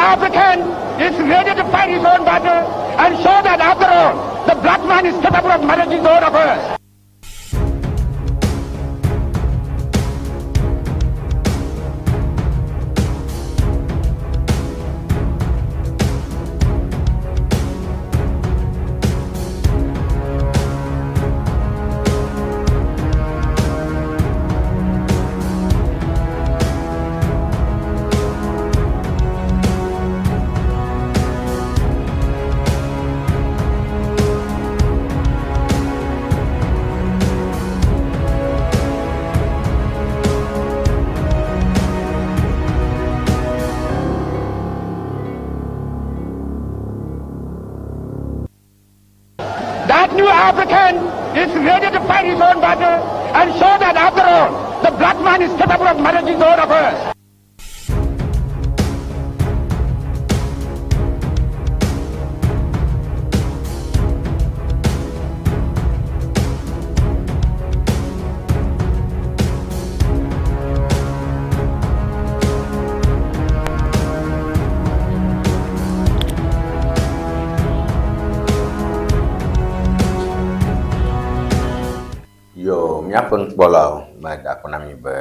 African is ready to fight his own battle and show that after all, the black man is capable of managing his own affairs. That new African is ready to fight his own battle and show that after all, the black man is capable of managing his own affairs. Yo, míaƒe nukpɔlawo, meda akɔ na mi be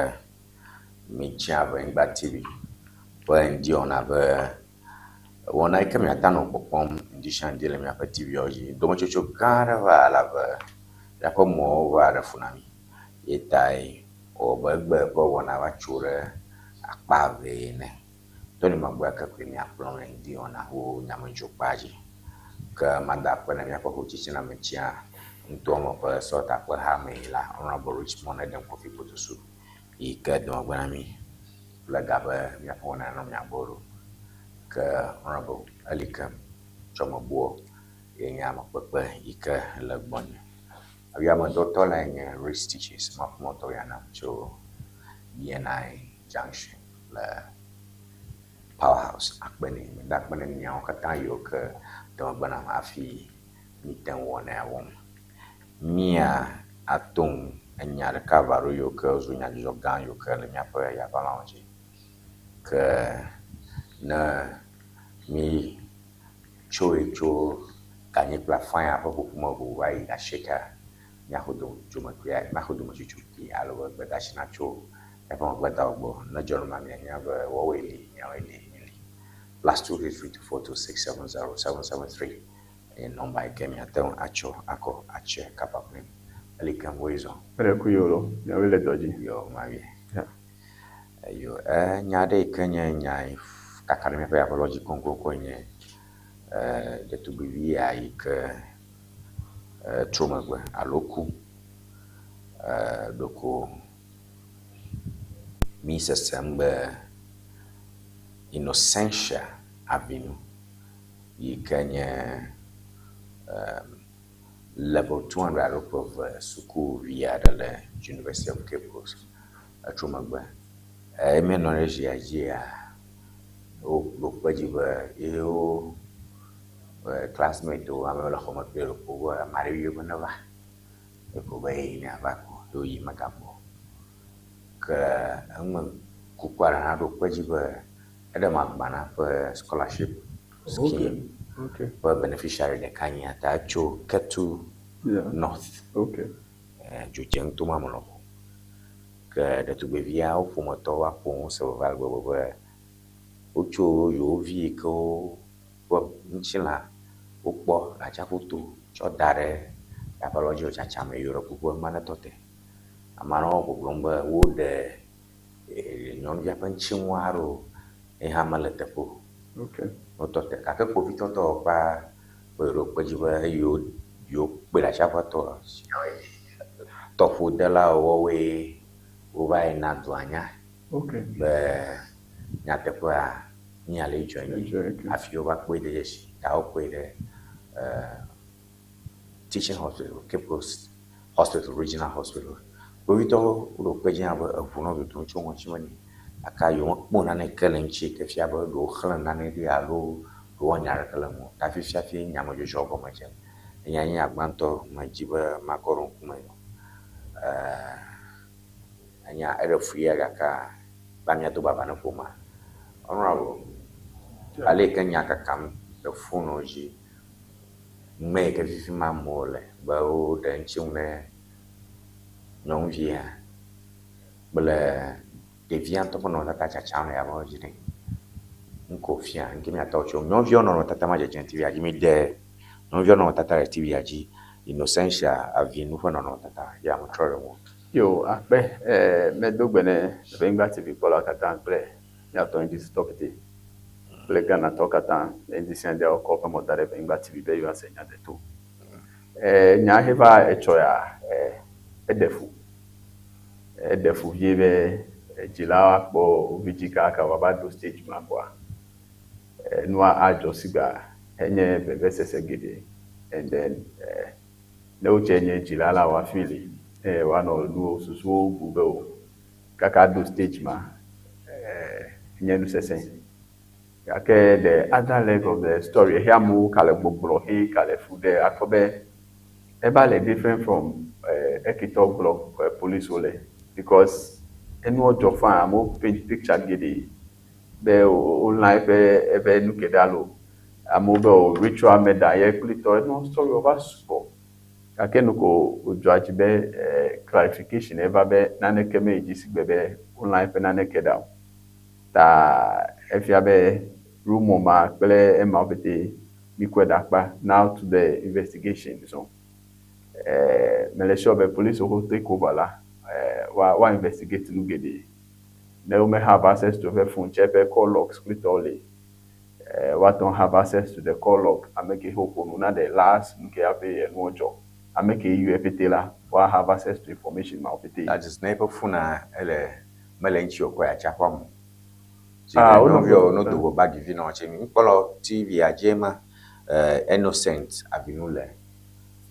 mitsi abe Anyigba TV ƒe ŋdi wɔna be wɔna yi ke miate anɔ kpɔkpɔm ŋdi sia ŋdi le miaƒe TV-wo dzi. Dometsotso gã aɖe va elabe míaƒe mɔwo va ɖe fu na mi ye tae wòwɔ be egbe ƒe wɔna va tso ɖe akpa evee ene. Tony Magbea ke koe miakplɔm le ŋdi wɔna ho nyamedzokpea dzi. Ke mada akpe na míaƒe hotsitsinɔametsia nutoa me ƒe sɔtakpeha mee la, Honourable Richmond Edem Kofi Kpotosu yi ke do megbe na mí kple ga be míaƒe wɔna nanɔ mia gbɔ ɖo. Ke Honourable Elikem Tsɔmebuɔ ye nye ame kpekpe yi ke le gbɔnye. Eyamedɔtɔ lae nye Rich Stitches maƒomɔtɔ ya nam tso BNI Junction le Powerhouse akpe nɛ. Meda akpe ne miawo katã yiwo ke de megbe nam hafi míte ŋu wɔ nea wɔm. Mía ato ŋu enya ɖeka eve alo yiwo ke zu nyadzɔdzɔ gã yiwo ke le míaƒe yaʋalawo dzi. Ke ne mí tsoe tso ganyi kple afã ya ƒe ƒoƒu me ʋu va yi asiekea, míaxɔ dometsotso míaxɔ dometsotso kpui alo be gbedeasi natso míaƒe megbedawo gbɔ. Ne edzɔ nenema mianya be woawoe li, míawoe li, míli. +233 242 670 773 enye nɔmba yi ke miate ŋu atsɔ akɔ atse kaba kplim. Eli ke ŋue zɔ. Ele ku yo lo, miawoe le dɔ dzi. Yo, mawie. Yeah. Eyo, e, nya aɖe yi ke nye nya yi kaka ɖe míaƒe aƒelɔ dzi koŋkoŋkoŋ nye e, ɖetugbivi ya yi ke e, trɔ megbe alo ku e, ɖeko mí sesem be Innocentia Avinu yi ke nye e, level 200 alo ƒe eve sukuvi aɖe le University of Cape Coast etrɔ megbe. Eye míenɔ ɖe zia dzia, woɖo kpe edzi be yewo classmate-wo, ame yiwo le xɔme kpli ɖo be ame aɖe yɔ be neva. Eko be eyi ne ava ko ye woyi megagbɔ o. Ke enume kuku aɖe hã ɖo kpe edzi be eɖe agbana ƒe scholarship scheme ƒe beneficiary ɖeka nyia ta etso Ketu North. Dzodze ŋutɔ me lɔƒo. Ke ɖetugbiviawo ƒometɔwo va ƒo nu se veve ale gbegbe be wotso yewo vi yi ke woƒe ŋutilã wokpɔ le atsiaƒu to tsɔ da ɖe aƒelɔ dzi le tsatsam le yewo ɖe kuku ema netɔ te. Ame aɖewo gbɔgblɔm be woɖe nyɔnuvia ƒe ŋutinu aɖewo ye hã mele teƒe o. Wotɔ te gake kpovitɔ dɔwɔƒea ƒe ɖo kpe dzi be eyi yewo kpɔe le atsiaƒua toa, tɔƒodelawo woawoe wova yi na dua nya be nyateƒea nu ya le dzɔ nyi hafi wova kpɔe de dzesi ta wokɔe ɖe teaching hospital, Cape Coast Hospital, Regional Hospital. Kpovitɔwo woɖo kpe edzi hã be eʋu nɔ dodom tso ŋɔtime nɛ gake yewomekpɔ naneke le eŋuti yi ke fia be ɖe woxlẽ nane ɖi alo ɖe wowɔ nya aɖeke le eŋu o. Ta fifia hafi nyamedzodzroa gɔme dze. Eyae nye nya gbãtɔ medzi be makɔ ɖo ŋkume nɛ. Enya eɖe fu ya gake va míado baba ne ƒomea. Honorable. Ale yi ke nya kakam le fonu dzi, ŋme yi ke fifi ma amewo le be woɖe ŋuti ŋu ne nyɔnuvia kple ɖevia ŋutɔ ƒe nɔnɔmetata tsatsam le yameʋu dzi ɖe. Nu ke wòfia, nu ke míatɔ tso nyɔnuviawo nɔnɔmetata ma dzedzem le TV-a dzi. Miɖe nyɔnuviawo nɔnɔmetata le TV-a dzi. Innocentia Avinu ƒe nɔnɔmetata ye ametrɔ ɖe ŋu. Yo, akpe, medo gbe ne Ʋenyigba TV kpɔlawo katã kple míatɔ ŋdisitɔ pɛtɛ kple Ghanatɔwo katã ŋdi sia ŋdi wokɔ woƒe mɔ da ɖe Ʋenyigba TV be yewoase nya deto. Nya he va etsɔ ya, eɖe fu. Eɖe fu vie be dzilawo akpɔ wo vi dzi kaka wòava ɖo stage ma kpɔa, nua adzɔ sigba enye vevesese geɖe and then ne wotse nye dzila la woa feel eye woanɔ nuwo susuwo bu be o kaka ɖo stage ma nye nu sesẽ. Gake the other leg of the story he amewo ka le gbɔgblɔ he ka le fu ɖe akpɔ be eva le different from eketɔ gblɔ police wo le because enuwo dzɔ fine, amewo paint picture geɖe be wolã eƒe nu ke ɖa lo, amewo be o ritual murder ye kple tɔ enuwo story wova sugbɔ. Gake nu ko wòdzɔa dzi be clarification eva be naneke me yi dzi si gbe be wolã eƒe naneke ɖa o. Ta efia be rumour ma kple emawo pɛtɛ mikɔe ɖe akpa now to the investigation so. Mele sure be police wo take over la, wa investigate nu geɖe. Ne wo me have access to eƒe phone tse eƒe call logs kple tɔwo le, woate ŋu have access to the call log ame ke he wòƒo nu na the last nu ke hafi enuwo dzɔ. Ame ke yɔe pɛtɛ la, woa have access to information mawo pɛtɛ. That is ne eƒe phone-a ele mele ŋuti o kɔ yeatsi aƒe me. Ah, wonɔ Nyɔnuviawo no do go bagi vi nɔ tse mi nukpɔlawo TV-a dzi ema Innocent Avinu le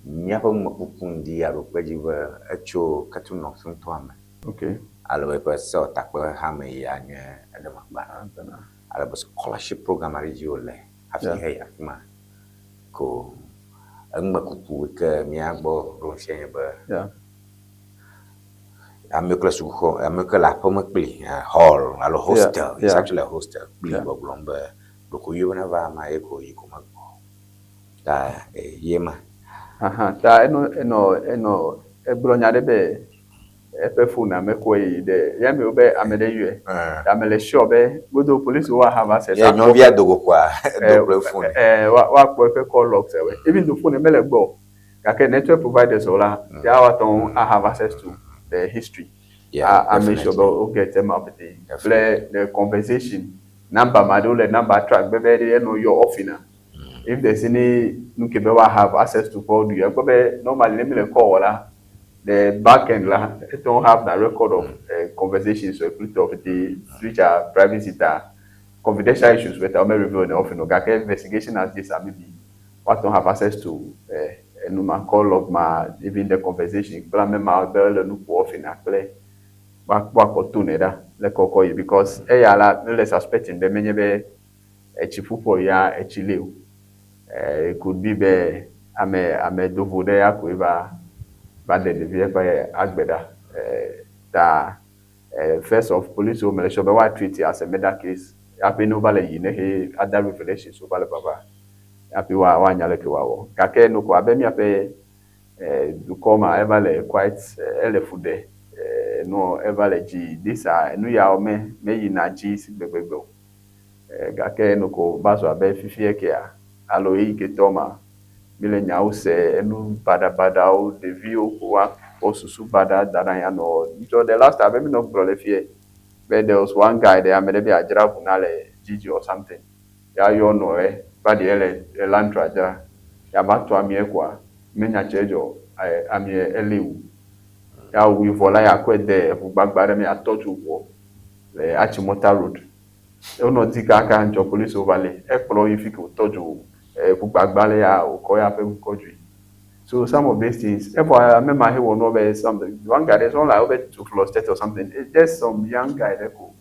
míaƒe numekuku ŋdi alo kpe dzi be etso Ketunɔ ŋutɔa me. Ale be eƒe sewɔtakpehame yi anye eɖemegba. Ale be scholarship program aɖe dzi wòle hafi heyi afi ma ko enumekuku yi ke mía gbɔ ɖo fia nye be amewo kple sukuxɔ amewo ke le aƒeme kpli hall alo hostel, it's actually a hostel kpli gbɔgblɔm be ɖeko yɔ neva ama ye ko yi ko megbɔ. Ta ye ma. Aha, ta enɔ egblɔ nya ɖe be eƒe phone mekɔe yi ɖe ya mi wo be ame ɖe yɔe. Ta mele sure be godo police wo have access. Ye nyɔnuvia dogo koa do kple phone. Woakpɔ eƒe call logs ɛwɛ. Even though phone mele gbɔ o, gake network providers wo la, ya woate ŋu have access to the history. A make sure be wo get ema pɛtɛ. Kple the conversation number ma ɖewo le number track be be ɖe enɔ yɔ off na. If there's any nu ke be woa have access to call do, ekpɔ be normally ne mi le call wɔ la, the back end la, it don't have the record of conversations so kple tɔ pɛtɛ which are privacy ta confidential issues but I may reveal the often o. Gake investigation as this maybe woate ŋu have access to enu ma call log ma, even the conversation kple ame ma be ele nu ƒo off na kple woakpɔ to ne ɖa le kɔkɔ yi because eya la mele suspecting be menye be etsi ƒuƒo ya etsi li o. It could be be ame dovo ɖe ya koe va ɖe ɖevia ƒe agbe ɖa. Ta first of police wo mele sure be woa treat as a murder case hafi ne wova le yi ne he other revelations wova le vava hafi woanya leke woawɔ. Gake nu ko abe míaƒe dukɔ ma eva le quite ele fu ɖe nu eva le dzi this are nu yawo me meyina dzi si gbegbegbe o. Gake nu ko va zu abe fifie kea alo ɣeyiɣi ke tɔ ma mi le nyawo se enu baɖabaɖawo ɖeviwo ko woakpɔ susu baɖa da ɖe anyi anɔ ŋutsɔ the last time abe mi nɔ gblɔ le fie be there was one guy ɖe ame ɖe be yeadzra ʋu na le Gigi or something ya yɔ nɔe va ɖi ele Elantra dzra ya va tɔ amie koa menya tse dzɔ amie ele wu ya wui vɔ la yakɔe de eʋu gbagba ɖe me atɔ tso ʋuɔ le Achimota road. Wonɔ di kaka ŋdzɔ polisiwo va le ekplɔ yi fi ke wòtɔ dzo eʋu gbagba le ya wòkɔ ya ƒe ʋu kɔ dzoe. So some of these things, evɔ ame ma he wɔ nua be some one guy there's one like over to plus 30 or something. It's just some young guy that could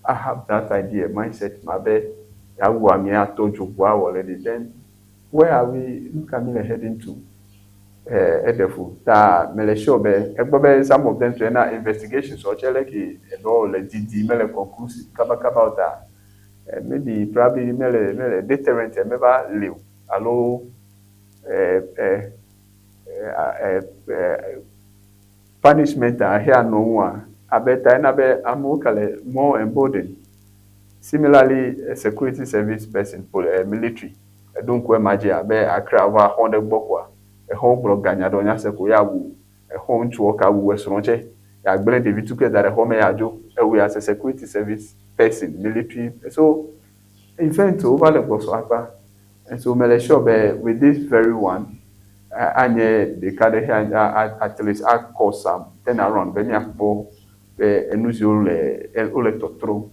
I have that idea mindset ma be yawu amea atɔ dzo ʋua wɔ le ɖi. Then where are we? Nu ka mi le heading to? Eɖe fu ta mele sure be egbɔ be some of them to ena investigations ɔtse le ke eɖewo le didi mele conclusive kabakaba o ta. Maybe probably mele mele deterrent meva li o alo punishment a hea nɔ ŋua abe ta ena be amewo ka le more emboldened. Similarly, a security service person, military, eɖo ŋku ema dzi abe Accra va xɔ ɖe gbɔ koa, exɔ gblɔ ganya ɖe nya se ko ya wu exɔ ŋutsuwo ka wu esrɔ̃ tsɛ yagblẽ ɖevi tukui da ɖe xɔ me ya dzo ewu as a security service person, military. So event wova le gbɔsɔ akpa. And so mele sure be with this very one, anye ɖeka ɖe he at least akɔ some turn around be míakpɔ be enu siwo le wole tɔtrɔm.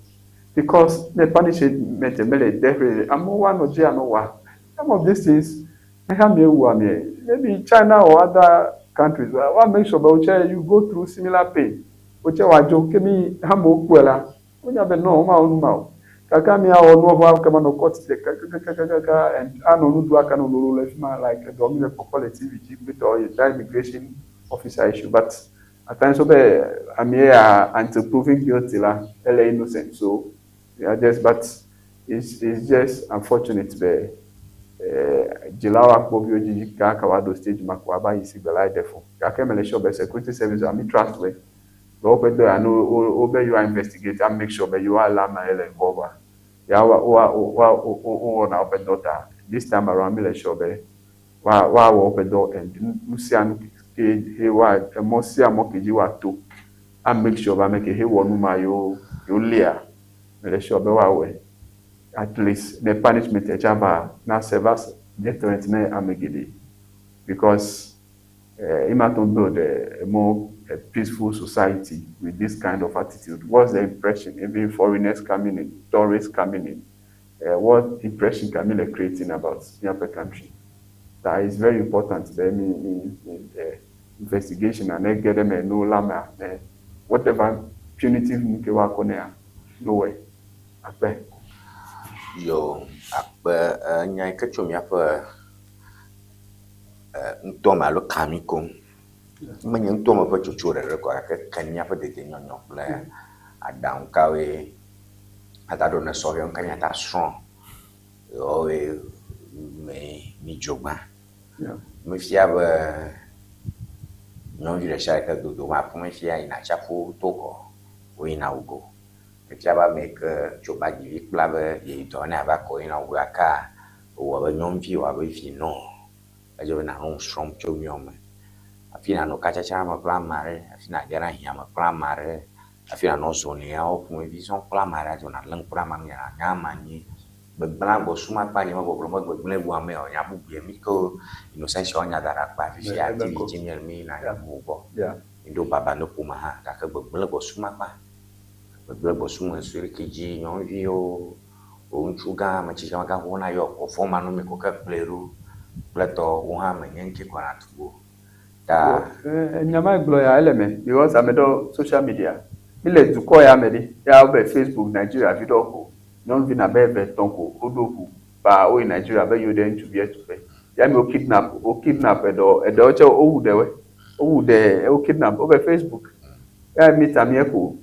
Because ne punishment mele de amewo anɔ dzi anɔ wa. Some of these things, xexea me wu ame. Maybe China or other countries, wa make sure be wotse you go through similar pain. Wotse wadzo ke mi amewo kpɔe la, wonya be no, womawɔ nu ma o. Gake ame awɔ nua vɔ kema nɔ court de kakakakaka and anɔ nu ɖu aka nɔ lolo le fi ma like edɔ mi le kpɔkpɔ le TV dzi kpetɔ that immigration officer issue, but at times wo be ame ya until proven guilty la, ele innocent, so yeah, just but it's just unfortunate be dzilawo akpɔ viwo dzi kaka woaɖo stage ma ko ava yi si gbe la ɖe fo. Gake mele sure be security service ami trust we be woƒe dɔ ya no wo be yewoa investigate and make sure be yewoa lé ame le involve ya wa wa wa wowɔna woƒe dɔ ta this time around mi le sure be wa woawɔ woƒe dɔ and nu sia nu ke he wa emɔ sia mɔ ke dzi woato and make sure be ame ke he wɔ nu ma yewo yewo lia mele sure be woawɔe at least ne punishment ɛtsa va na serve as deterrent ne ame geɖe because ima to build a more a peaceful society with this kind of attitude. What's the impression? Even foreigners coming in, tourists coming in, what impression can we creating about the country? That is very important. That me, me, me, investigation and then get them a no lama, whatever punitive nke wa kone no way. Akpe. Yo, akpe nya yi ke tso míaƒe ŋutɔ me alo kami koŋ. Menye ŋutɔ me ƒe tsotso ɖeɖe ko gake ke míaƒe dedenyɔnyɔ kple aɖaŋu kawoe ata ɖo ne sɔhɛwo ke míata srɔ̃ yewoe me mídzo gbã. Mefia be nyɔnuvi ɖe sia ɖe ke dodo ma aƒu mefia yina atsiaƒu to kɔ woyina wu go. Mefia be ame yi ke tso bagivi kpla be yeyi dɔ ne ava kɔ yina wu gake wòwɔ be nyɔnuvi wɔ abe vi nɔ edze be nànɔ nu srɔ̃m tso míawo me. Hafi nànɔ katsatsa me kple ame aɖe, hafi nàge ɖe ahiã me kple ame aɖe, hafi nànɔ zɔliawo ƒomevi sɔŋ kple ame aɖe hafi nàlé ŋku ɖe amea ŋu nànya amea nyuie. Gbegblẽa gbɔ sum akpa nye megbɔgblɔm be gbegblẽe wu amea o. Nya bubue mi ke Innocentia wonya da ɖe akpa fifia TV dzi míele mi yina nya bubu gbɔ. Mi ɖo baba ne ƒome hã gake gbegblẽ gbɔ sum akpa. Gbegblẽ gbɔ sum esue ke dzi nyɔnuviwo, wò ŋutsu gã ame tsitsi amegãxoxo na yɔ kɔfɔ ma nu mi ko ke kplɔe ɖo kple tɔ wo hã menye ŋuti kɔ na tu o. Ta Nya ma gblɔ ya ele me because ame ɖewo social media mi le dukɔ ya me ɖe ya wo be Facebook Nigeria vi ɖewo ko nyɔnuvi na be eve tɔn ko woɖo ʋu ba woyi Nigeria be yewo ɖe ŋutsuvi etuƒe ya mi wo kidnap wo kidnap eɖewo eɖewo tse wowu ɖewoe wowu ɖe wo kidnap wo be Facebook ya mi ta mi ko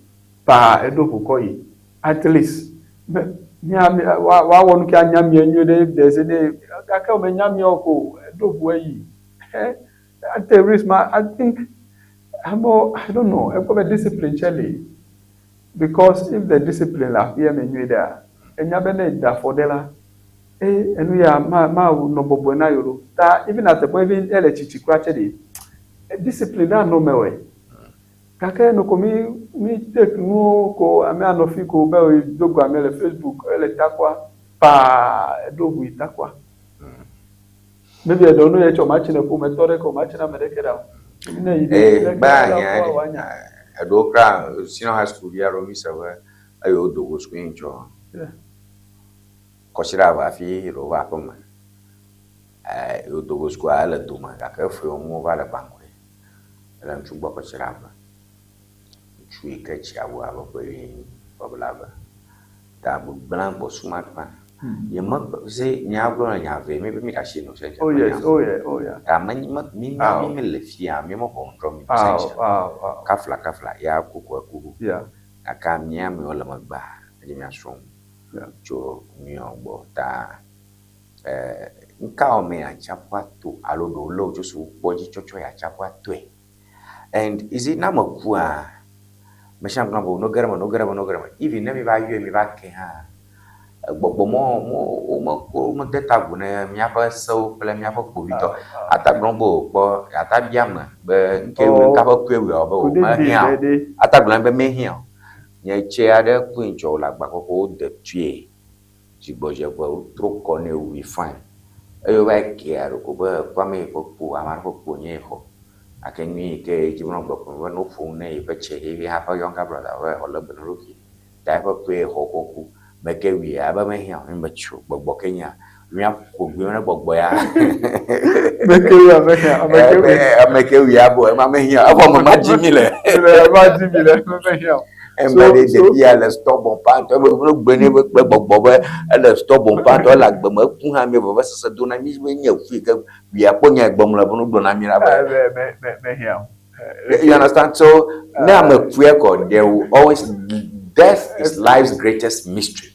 pa eɖo ʋu kɔ yi at least me mia mia wa woawɔ nu ke anya mia nyuie ɖe ɖe se ne gake wo me nya miawo ko eɖo ʋu eyi ate risk ma. I think amewo, I don't know, ekpɔ be discipline tse li because if the discipline le aƒea me nyuie ɖea enya be ne da afɔ ɖe la e enu ya ma ma nɔ bɔbɔe na yewo ɖo ta even at the point even ele tsitsi kura tse ɖi discipline ɖe anɔ me wɔe gake noko mi mi take nuwo ko ame anɔ fi ko be o do go ame le Facebook ele takua paa eɖo ʋu yi takua maybe eɖewo nu yɛ tsɔ ma tsi ne ƒometɔ ɖe ke o ma tsi na ame ɖeke ɖa o ne yi ɖe Ee, gba ɖe nya la woanya. Eɖewo kura senior high school vi aɖewo mi se be eye wodo go suku yi ŋtsɔ kɔsiɖa eve hafi ɖewo va aƒe me. Wodo go sukua ele dome gake efe wo ŋu va le gbaŋgɔe. Ele ŋutsu gbɔ kɔsiɖa eve. Ŋutsu yi ke tsi awu abe ƒe wuienyi ƒe blaeve. Ta gbegblẽa gbɔ sum akpa. Nye me se nya gblɔ le nya ve mi be mi ɖe asi Innocentia. Oh yes, oh yeah, oh yeah. Ta me me mi mi mi le fia mi me ʋɔnu drɔ̃m Innocentia. Kafla kafla ya kuku ekuku. Gake mía amewo le megbea edze míasrɔ̃ nu. Tso nuyawo gbɔ ta nuka wɔmee atsiaƒua to alo ɖe wolé wò tso su kpɔ dzi tsɔtsɔ yi atsiaƒua toe? And is it ne ame kua, ame sia ame gblɔna be no ge ɖe eme, no ge ɖe eme, no ge ɖe eme. Even ne mi va yɔe mi va ke hã, gbɔgbɔ mɔ mo womekɔ womede ta agu ne míaƒe sewo kple míaƒe kpovitɔ. Ata gblɔ be wòkpɔ ata bia ame be nuke nuka ƒe kue wòawɔ be Kuɖi mehiã o. ɖe. Ata gblɔ be mehiã o. Nye tse aɖe kue ŋtsɔ wòle agba kɔkɔ wode tue dzigbɔdze eve wotro kɔ nɛ wui fine. Eye wova yi kea ɖeko be ekpɔ ame yi ƒe kpo ame aɖe ƒe kpo nye xɔ. Gake nyui yi ke dzi be nɔ gbe ƒom be ne woƒo nu ne yeƒe tse ye hafi younger brother be wòlé be na eɖokui. Ta eƒe kpoe xɔ kɔ ku. Meke wui abe mehiã o. Nye be tso gbɔgbɔ ke nyea. Míaƒo gbe ne gbɔgbɔ ya. Meke wui mehiã. Ame ke wui. Ame ke wui abo ema mehiã. Evɔ ame ma dzi mi le. Le ma dzi mi le mehiã o. Eme ɖe ɖevi ya le stubborn pa ŋutɔ ebe ne gbe ne be kpe gbɔgbɔ be ele stubborn pa ŋutɔ ele agbe me eku hã mi veve sese do na mi be nye fu yi ke wia kpɔ nya gbɔm le be nu gblɔ na mi la be. Me me me mehiã o. You understand? So ne ame kue kɔ there will always death is life's greatest mystery.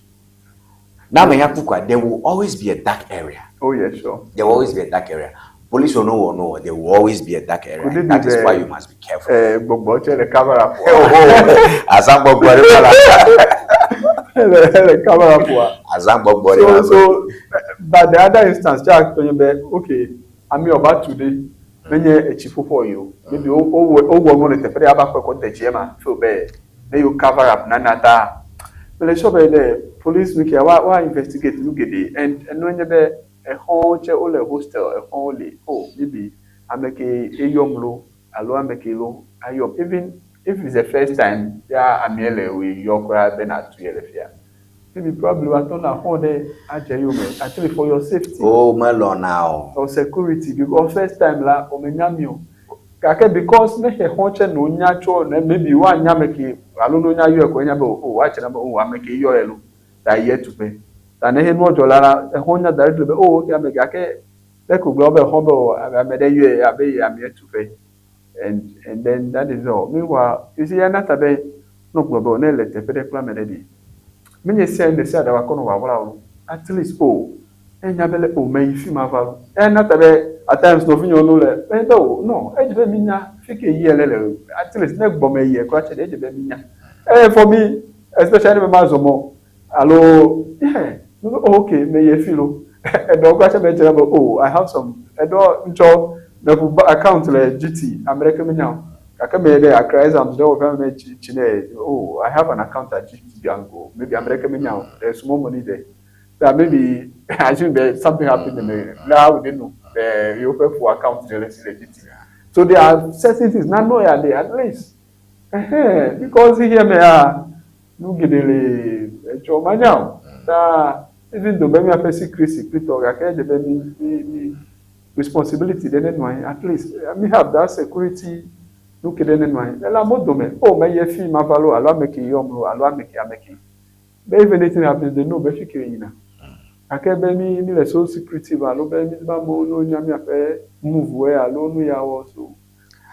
Ne ame ya ku kɔa there will always be a dark area. Oh yeah, sure. There will always be a dark area. Police will know or no, there will always be a dark area. Could it And that be is the- why you must be careful. Gbɔgbɔ tse le cover up. Oh, azã gbɔgbɔ ɖe va la. Le cover up wa. Azã gbɔgbɔ ɖe So va. so but the other instance tse akpɔ nye be okay ame ɔba tu ɖe menye etsi ƒoƒo yi o maybe wo wo wowɔ nu le teƒe ɖe ava kɔe kɔ de tsia ma feel be ne yewo cover up nana ta mele sure be the police nu kia wa wa investigate nu geɖe and enue nye be exɔwo tse wole hostel exɔwo li oh maybe ame ke eyɔm lo alo ame ke lo ayɔm even if it's the first time ya amea le wò yɔ kura be na tu ye le fia maybe probably woatɔ na xɔ ɖe adze yome at least for your safety O melɔna o. or security because first time la womenya mi o gake because ne xexɔ tse no nya tso ne maybe woanya ame ke alo no nya yɔe ko enya be o woatse na be o ame ke yɔ ye lo ta yi etuƒe ta ne he nua dzɔ la la exɔ nya directly be o okay ame gake ne ko gblɔ be exɔ be o ame ɖe yɔe abe yi ame etuƒe and then that is all. Meanwhile, you see yana ta be no gblɔ be o ne le teƒe ɖe kple ame ɖe ɖi menye sia ɖe sia ɖe wakɔ nɔ wawla o at least o enya be le o me yi fi ma va lo ena ta be at times nɔvinyewo no le be o no edze be mi nya fi ke yi ele le at least ne gbɔ me yi kura tse ɖe edze be mi nya for me especially be ma zɔ mɔ alo yeah no be oh, okay me yi fi lo eɖɔ kura tse me dze be oh, I have some eɖɔ ŋtsɔ meʋu account le GT ame ɖeke menya o gake me ɖe Accra exams ɖe wɔƒe me tsi tsi ne oh, I have an account at GT Bank o maybe ame ɖeke menya o, there is small money there that maybe assume that something happened in the now we didn't know the you open for account le si le GT. So there are certain things na know ya dey at least because here me a nu geɖe le etsɔ manya o ta even though be miaƒe secrecy kplitɔ gake edze be mi responsibility ɖe ne nɔ anyi at least mi have that security nu ke ɖe ne nɔ anyi ele amewo dome o meye fi ma va lo alo ame ke yɔm lo alo ame ke be if anything happens, they know be fi ke yina gake be mi le so secretive alo be mi be amewo no nya miaƒe move wɛ alo nu ya wɔ so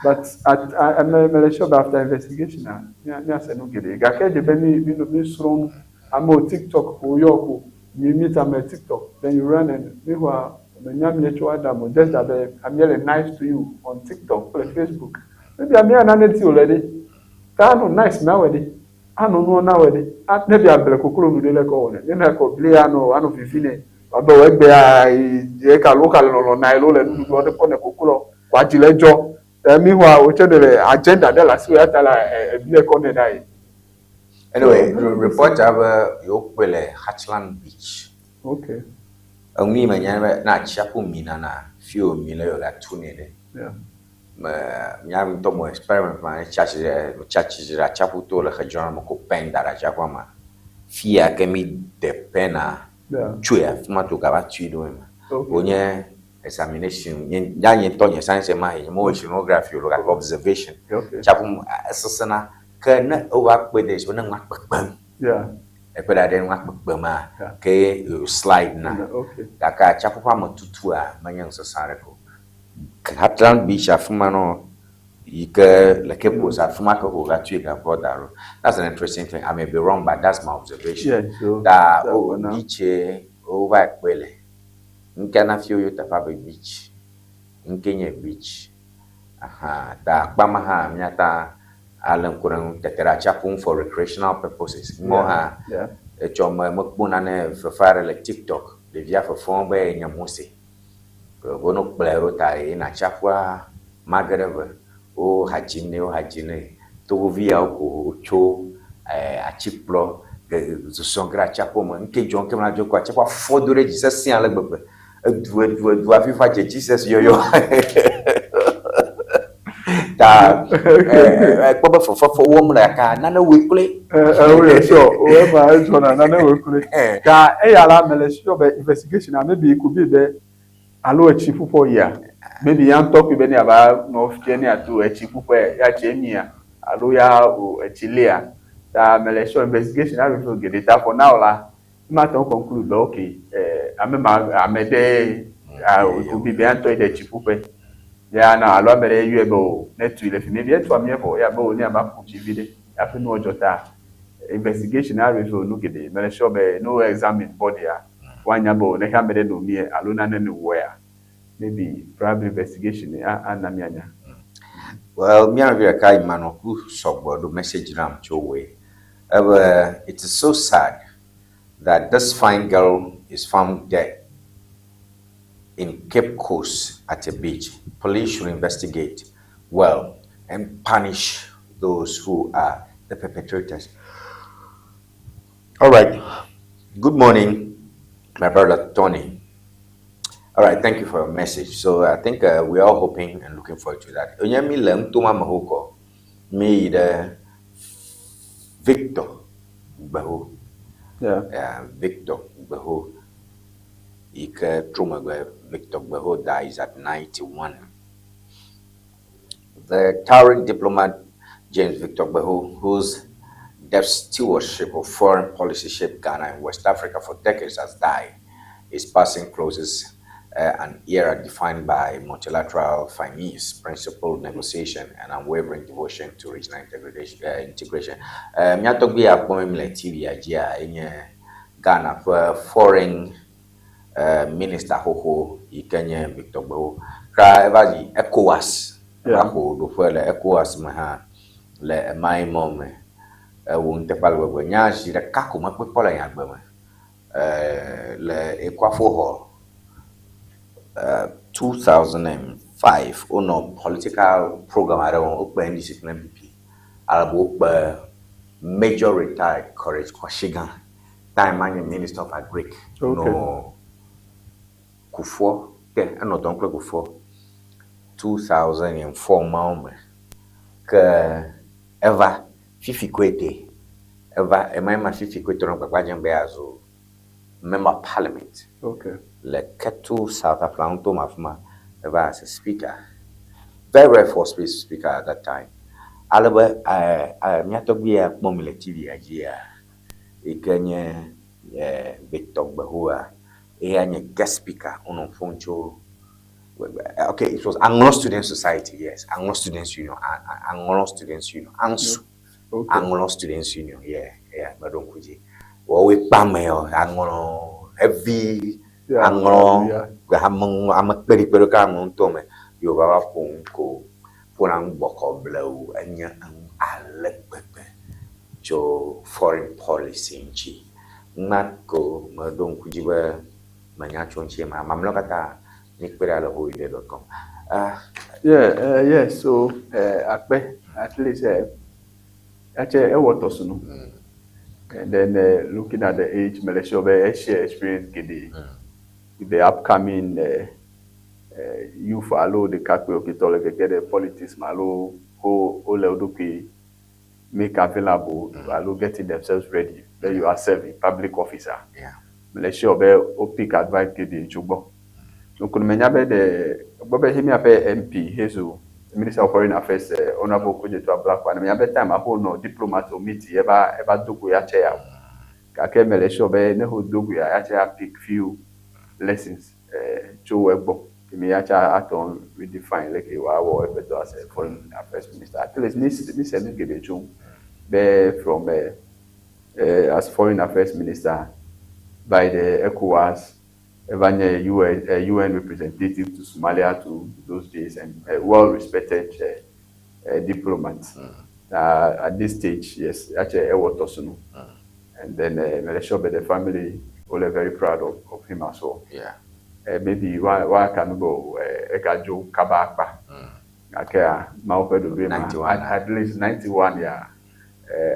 but at I me me le sure be after investigation na miase nu geɖe gake edze be mi srɔ̃ nu amewo TikTok ko yɔ ko mi meet ame TikTok, then you run and meanwhile menya mi tso Adam o just that be amea le nice to you on TikTok kple Facebook, maybe amea nane ti o le ɖe ta anɔ nice na wɔ ɖe anɔ nuwo na wɔ ɖe ne bi able koklo nu ɖe le kɔ wɔ ne ne kɔ bli anɔ vivi ne abe wɔ egbea ye ka lo ka le lɔlɔ na ye lo le nuɖuɖu ɖe kɔ ne koklo wòadzi le dzɔ meanwhile wotse ne le agenda ɖe le asi wo ya ta la ebi le kɔ ne ɖa yi. Anyway, reporter be yewokpɔe le Hatchland Beach. Enu yi menya be na atsiaƒu mi nana fi wo mi le yewogatu nɛ ɖe. Me mía ŋutɔ mo experiment ma tsi atsitre tsi atsitre ɖe atsiaƒu to le xedzɔ me ko pen da ɖe atsiaƒua me. Fi ya ke mi de pena tsoe afi ma to gava tui ɖo eme. Wonye examination nye ya nye ŋutɔ nye science ma yi nye mewɔ oceanography o gake observation. Tsiaƒu esesẽna ke ne wova kpe ɖe ne nua kpekpem. Eƒe ɖe aɖe nua kpekpem ke slide na. Gake atsiaƒu ƒe ame tutua menye nu sesẽ aɖeke o. Hatchland Beach afi ma nɔ. Yi ke le Cape Coast afi ma ke ko gatui gakɔ da ɖo. That's an interesting thing. I may be wrong, but that's my observation. Yeah, so Ta that o one now. Beach wova kpe le. Nke na fi wo teƒe be beach. Nke nye beach. Aha, ta akpa ma hã míata ale ŋku ɖe ŋu tete ɖe atsiaƒu ŋu for recreational purposes. Ŋmɔ hã etsɔ me mekpɔ nane fefe aɖe le TikTok. Ɖevia fefem be nye Mose. Wo no kplɔe ɖo ta yina atsiaƒua mage ɖe eve. Wo ha dzim nɛ, wo ha dzim nɛ. Togovi yawo ko wotso atikplɔ zɔzɔm ge ɖe atsiaƒua me. Nke dzɔm ke ma dzo ko atsiaƒua fɔ do ɖe dzi sesẽ ale gbegbe. Edu edu edu hafi va dze Jesus yɔyɔ. Ta ekpɔ be fefefe wɔm le gake nane wɔe kloe. Oh, yeah, sure. Oh, ema edzɔna nane wɔe kloe. Ta eya la mele sure be investigation a, maybe it could be be alo etsi ƒuƒo yia. Maybe ya ŋutɔ koe be ne ava nɔ fie ne ato etsi ƒuƒe ya tsi emia alo ya o etsi lia. Ta mele sure investigation a reveal geɖe. Ta for now la, mate ŋu conclude be okay, ame ma ame ɖe it could be be ya ŋutɔ yi ɖe tsi ƒuƒe. Ya na alo ame ɖe yɔe be o ne tui le fi maybe etu amia vɔ ya be o ne ava ƒu tsi vi ɖe hafi nua dzɔ. Ta investigation a reveal nu geɖe. Mele sure be no examine body a woanya be o ne ame ɖe no mie alo nane no wɔea, maybe probably investigation a ana mianya. Well, mía nɔvi ɖeka Emmanuel ku sɔgbɔ ɖo message nam tso woe. Ebe it is so sad that this fine girl is found dead in Cape Coast at a beach. Police should investigate well and punish those who are the perpetrators. All right. Good morning, my brother Tony. All right, thank you for your message. So I think we are all hoping and looking forward to that. Onye mi le ŋutoma me ho kɔ, mi yi ɖe Victor Gbeho. Yeah, Victor Gbeho. Yi ke trɔ megbe Victor Gbeho dies at 91. The towering diplomat James Victor Gbeho, whose deft stewardship of foreign policy shaped Ghana and West Africa for decades, has died. His passing closes an era defined by multilateral finesse, principled negotiation, and unwavering devotion to regional integration. Integration. Mía tɔgbi akpɔ mi le TV dzia enye Ghana ƒe foreign minister xoxo yi ke nye Victor Gbeho. Kra eva yi ECOWAS. Eva xɔ ɖoƒe le ECOWAS me hã le emae mɔ me. Ewo nuteƒe ale gbegbe. Nya zi ɖeka ko mekpɔe kpɔ le nye agbe me. Le Ekwafo Hall 2005 wonɔ political program aɖe wɔm. Wokpe NDC kple NPP. Alebe wokpe Major retired Courage Quashigah. Time ma nye Minister of Agric. Nɔ Kufuor te enɔ dɔm kple Kufuor 2004 mawo me. Ke eva Fifi Kwetey eva ema ema Fifi Kwetey nɔ gbagba dzem be yeazu member of parliament le Ketu South Aflao ŋutɔ me afi ma. Eva as a speaker. Very very first speaker at that time. Alebe mía tɔgbi ya kpɔm mi le TV dzia yi ke nye Victor Gbehoa eya nye guest speaker wonɔ ƒom tso. Okay, it was Anglo Student Society, yes. Anglo Students Union, Anglo Students Union, ANSU. Anglo Students Union, yeah, meɖo ŋku dzi. Wɔwoe kpa ame yɔ, Anglo heavy, Anglo, ame ame kpeɖikpeɖi ka aŋlɔ ŋutɔ me. Yewo va va ƒo nu ko ƒona nu bɔkɔ blewu enye enu ale gbegbe tso foreign policy ŋuti. Ŋma ko meɖo ŋku dzi be menya tso ŋuti ma. Mamlɛawo katã mikpe ɖa le hoyide.com. Yeah. So, akpe, at least, actually, ewɔ tɔsunu. And then looking at the age, mele sure be share experience geɖe with the upcoming youth alo ɖekakpuiwo ke tɔ le gege ɖe politics me alo wo wole wo ɖokui make available alo getting themselves ready be you are serving public officer. Mele sure be wo pick advice geɖe tso gbɔ. Nukunu menya be ɖe gbɔ be míaƒe MP hezu Minister of Foreign Affairs, Honourable Okudzeto Ablakwa, ne menya be time aƒo nɔ diplomat o meet eva eva do go ya tse ya o. Gake mele sure be ne ho do go ya ya tse ya pick few lessons tso egbɔ. Emi ya tsa atɔ redefine leke wòawɔ eƒe dɔ as a foreign affairs minister. At least mi se nu geɖe tso be from as foreign affairs minister by the ECOWAS, eva nye UN, UN representative to Somalia to those days and a well-respected diplomat. At this stage, yes, actually, ewɔ tɔsunu. And then mele sure be the family were very proud of him as well. Maybe wa ka nu be ega dzo kaba akpa. Gake Mawu ƒe ɖoɖoe ma. 91. At least 91, yeah.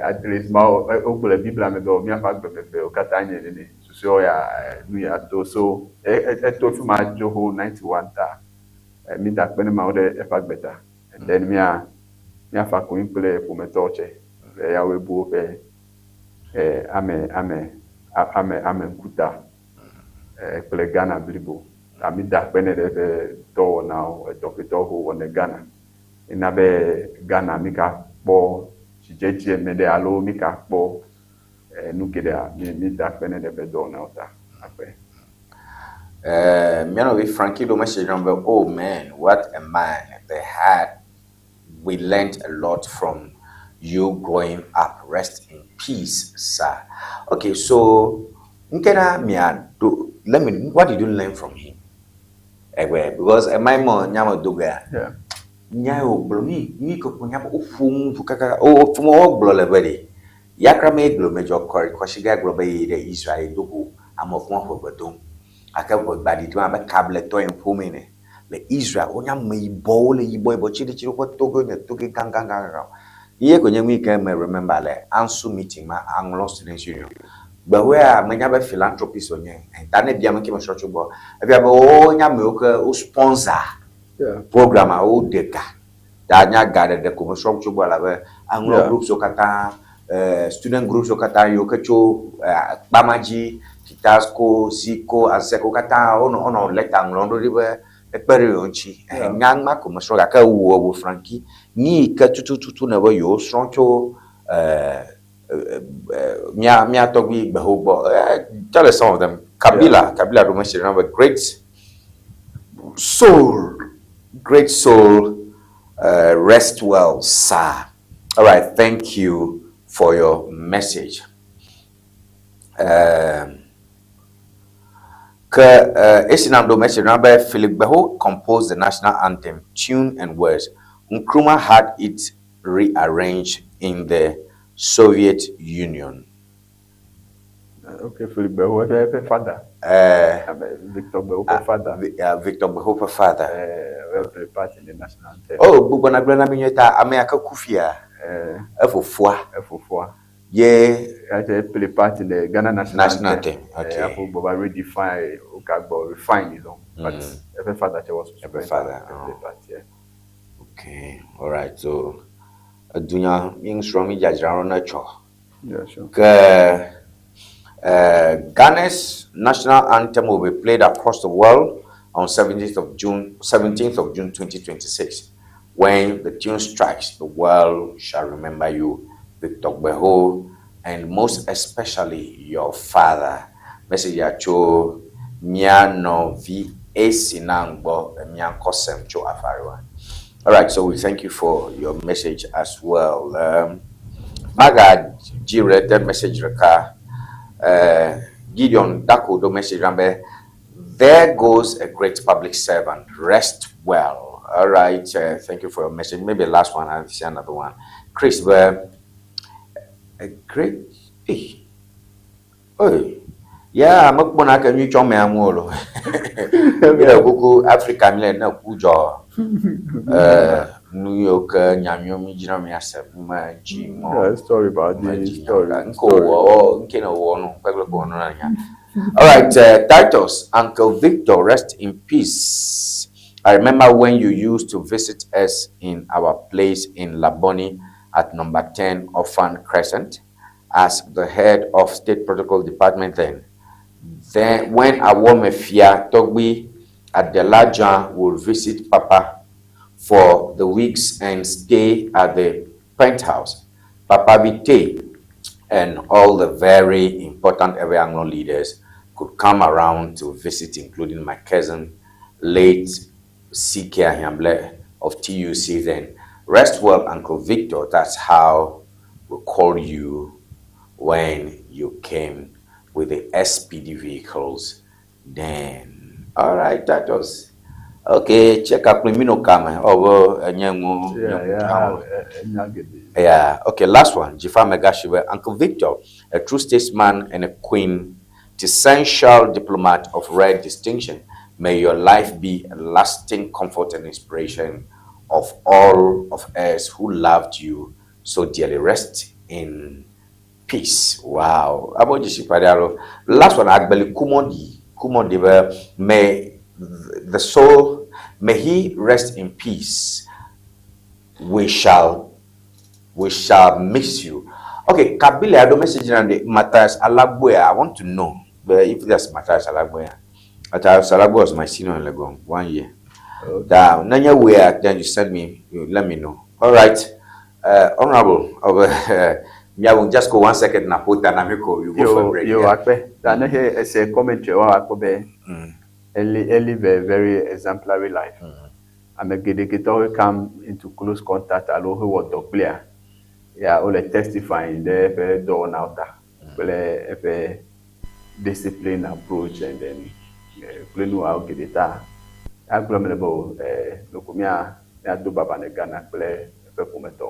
At least Mawu wogblɔ le Biblia me be míaƒe agbemeƒewo katã nye nene. Susuewo ya nu ya to so eto fi ma dzo ho 91 ta. Mi da akpe ne Mawu ɖe eƒe agbe ta. And then míafa konyi kple ƒometɔwo tse. Be yawoe bu woƒe ame ŋkuta kple Ghana blibo. Ta mi da akpe nɛ ɖe eƒe dɔwɔnawo, edɔ ƒetɔwo wòwɔ ne Ghana. Ena be Ghana mi ka kpɔ dzidzedze me ɖe alo mi ka kpɔ nu geɖea mi da akpe nɛ ɖe eƒe dɔwɔnawo ta. Akpe. Mía nɔvi Frankie ɖo message nam be, "Oh man, what a man they had. We learned a lot from you growing up. Rest in peace, sir." Okay, so nkena mia do let me, what did you learn from him? Egbe because my mo nyama doga. Nya o gblɔ mi ko nya o ƒo nu kaka o fún o gblɔ le be de. Yakra me gblɔ me jɔ kɔ kɔshiga gblɔ be yi ɖe Israel dogo ame fún ƒe gbe dom. Ake ƒe gbaɖi do abe kabletɔ yin ƒome ne. Le Israel wonya ame yibɔwo le yibɔ yibɔ tsi ɖe tsi ɖe woƒe toge nye toge gã gã gã gã. Ye ko nye nu yi ke me remember le ANSU meeting ma, Anglo Students Union. Gbewoea menya be philanthropist wonye. Ta ne bia me ke me srɔ̃ tso gbɔ. Efia be wonya amewo ke wo sponsor program a wo ɖe ga. Ta nya ga ɖeɖe ko me srɔ̃ tso gbɔ elabe Anglo groups wo katã, student groups wo katã yiwo ke tso Kpama dzi, Kitasco, Ziko, Azek wo katã wonɔ lɛta ŋlɔm ɖo ɖi be ekpe ɖe yewo ŋuti. Nya ma ko me srɔ̃ gake wò Frankie ni yi ke tutututu ne be yewo srɔ̃ tso mía tɔgbi Gbeho gbɔ. Tell us some of them. Kabila ɖo message na be great soul, rest well, sir. All right, thank you for your message. Ke esi nam ɖo message na be Philip Gbeho composed the national anthem, tune and words. Nkrumah had it rearranged in the Soviet Union. Okay, Philip Gbeho, eƒe father. Victor Gbeho ƒe father. Victor Gbeho ƒe father. Play part in the national anthem. Oh, gbogbo na gblɔ na mi nyuie ta ame ya ke ku fia. Efofoa. Efofoa. Ye. Actually play part in the Ghana national national anthem. Anthem. Okay. Afo gbɔ va redefine, o refine his own. But eƒe father che was Eƒe father. Play part, yeah. Okay, all right. So, edunya mi ŋusrɔ̃ mi dzadzra ne tsɔ. Yeah, sure. Ke Ghana's national anthem will be played across the world on 17th of June 2026. When the tune strikes, the world shall remember you, Victor Gbeho, and most especially your father. Message ya tso mía nɔvi esi na ŋgbɔ mía ŋkɔsem tso Afariwa. All right, so we thank you for your message as well. Maga G related message reka. Gideon Dako do message rambe. "There goes a great public servant. Rest well." All right, thank you for your message. Maybe the last one, I'll see another one. Chris, a great, hey, oh, yeah, I'm not going to me amolo. Mi le kuku Africa mi le ne ku dzɔ. New York nyamio mi dzina mi ase me dzi mɔ. Yeah, story about Me the dzi story. nya. Nko Story. wɔ nke ne wɔ no kpekpe kpɔ no na nya. All right, Titus, Uncle Victor, rest in peace. I remember when you used to visit us in our place in Labone at number 10 Orphan Crescent as the head of State Protocol Department then. Then when Awomefia Togbi Adelaja will visit Papa for the weeks and stay at the penthouse, Papa Vite and all the very important Ewe Anglo leaders could come around to visit, including my cousin, late CK Ahiable of TUC then. Rest well, Uncle Victor. That's how we call you when you came with the SPD vehicles then. All right, that was okay. Check up me no come. Oh, well, yeah. Okay, last one. Jifa Megashibe, Uncle Victor, a true statesman and a quintessential diplomat of rare distinction. May your life be a lasting comfort and inspiration of all of us who loved you so dearly. Rest in peace. Wow. Last one, Agbeli Kumodi. Kumodi, may the soul, may he rest in peace. We shall miss you. Okay, Kabila, I don't message Matthias Alagboya. I want to know if that's Matthias Alagboya. Matthias Alagboya was my senior in Legon 1 year. Okay. That where then you send me, you let me know. All right, Honorable, yeah, we'll just go 1 second. Napota Namiko, you go for a break. You are a commentary. Live a very exemplary life. I'm a dedicator who come into close contact alone who was dog player. Yeah, all testifying the door now. Well, discipline approach and then play out get it. I global lokumia do baba ne Ghana play promoter.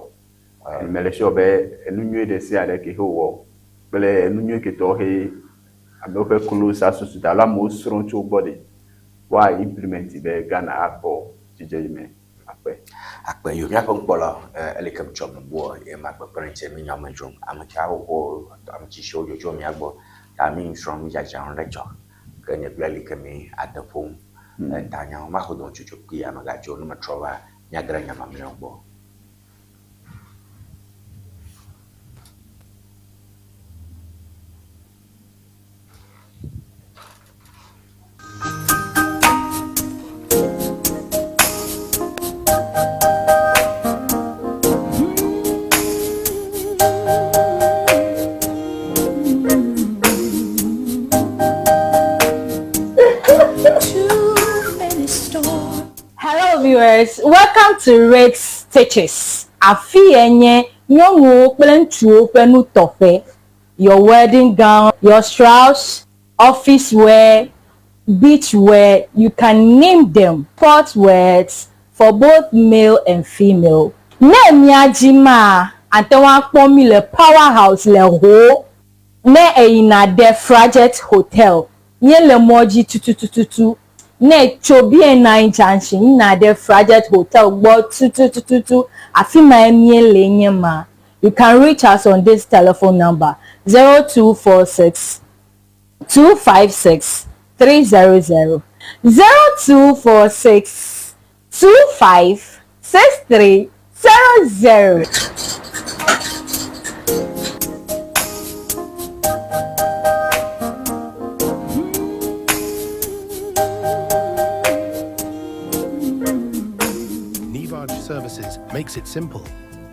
And Malaysia be enu de se ale ke ho play enu ke to he ame close asusu da la mo sron cho body. Why implement the Ghana akpo jijeme akpe. Akpe yo nya pon kpolo ele kam chom bo e ma gbe parent mi nya ma drum am cha wo am chi show yo jo mi agbo ta mi sron mi ja ja on lecture ke nye bla li ke mi adapon ta nya ma ho don chuchu ki ama ga jo no ma trova nya gra nya ma mi ogbo. Viewers, welcome to Rex Stitches. Afi enye nyɔnuwo kple ŋutsuwo ƒe nutɔƒe. Your wedding gown, your shrouds, office wear, beach wear, you can name them. Sport wears for both male and female. Ne miadzi ma, ate ŋu akpɔ mi le Powerhouse le Ho. Ne eyina ɖe Frajet Hotel, míele mɔ dzi tututututu. Ne tso BN9 Junction yina ɖe Frajet Hotel gbɔ tututututu, afi ma míele nye ma. You can reach us on this telephone number 0246 256 300 0246 25 6300. Services makes it simple.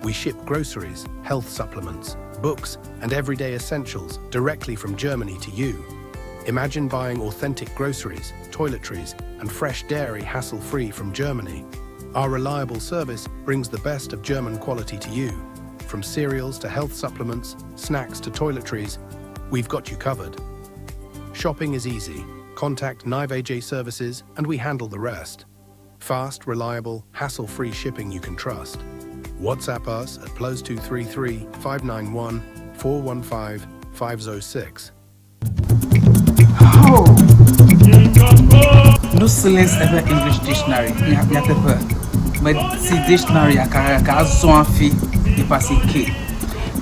We ship groceries, health supplements, books, and everyday essentials directly from Germany to you. Imagine buying authentic groceries, toiletries, and fresh dairy hassle-free from Germany. Our reliable service brings the best of German quality to you. From cereals to health supplements, snacks to toiletries, we've got you covered. Shopping is easy. Contact Nivaj Services and we handle the rest. Fast, reliable, hassle-free shipping you can trust. WhatsApp us at +233 591 415 506. Oh. No silence ever English dictionary. But see dictionary akara fi K.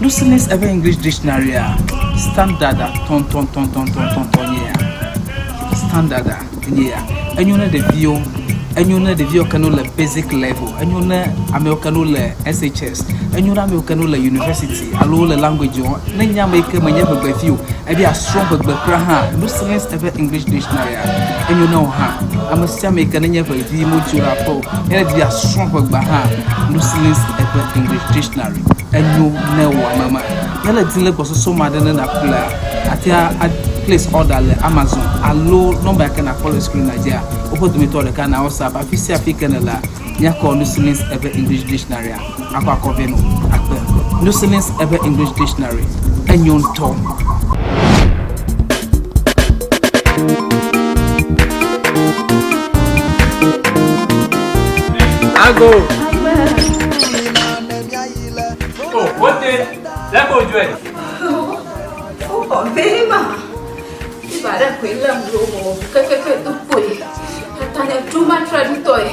No silence ever English dictionary standard ton ton ton ton ton ton ton yeah. Standard yeah. And you know the view. Enyo ne ɖeviwo ke no le basic level, enyo ne amewo ke no le SHS, enyo ne amewo ke no le university alo le language wo. Ne nye ame yi ke menye ʋegbevi o, ebi asrɔ̃ ʋegbe kura hã, no silence ever English dictionary enyo ne wo hã. Ame sia ame yi ke nenye ʋevi modzo le aƒe o, ne ɖevi asrɔ̃ ʋegbe hã, no silence ever English dictionary enyo ne wo ame ma. Ne le di le gbɔsɔsɔ ma ɖe ne naƒlea, atea a place order le Amazon alo number yi ke nakpɔ le screen la dzia. Woƒe dometɔ ɖeka na WhatsApp afi sia afi ke nèlea, míakɔ Nusilin's Ewe English Dictionary-a akɔ akɔ vɛ nɔ akpe. Nusilin's Ewe English Dictionary, enyo ŋutɔ. Ago. Oh, wote, lẹ́kọ̀ọ́ ojú ẹ̀. Wokɔ vɛ ma. Fiva ɖe koe lém ɖo wɔ kekeke do kpoe. Tata nye dzo matre ŋutɔe.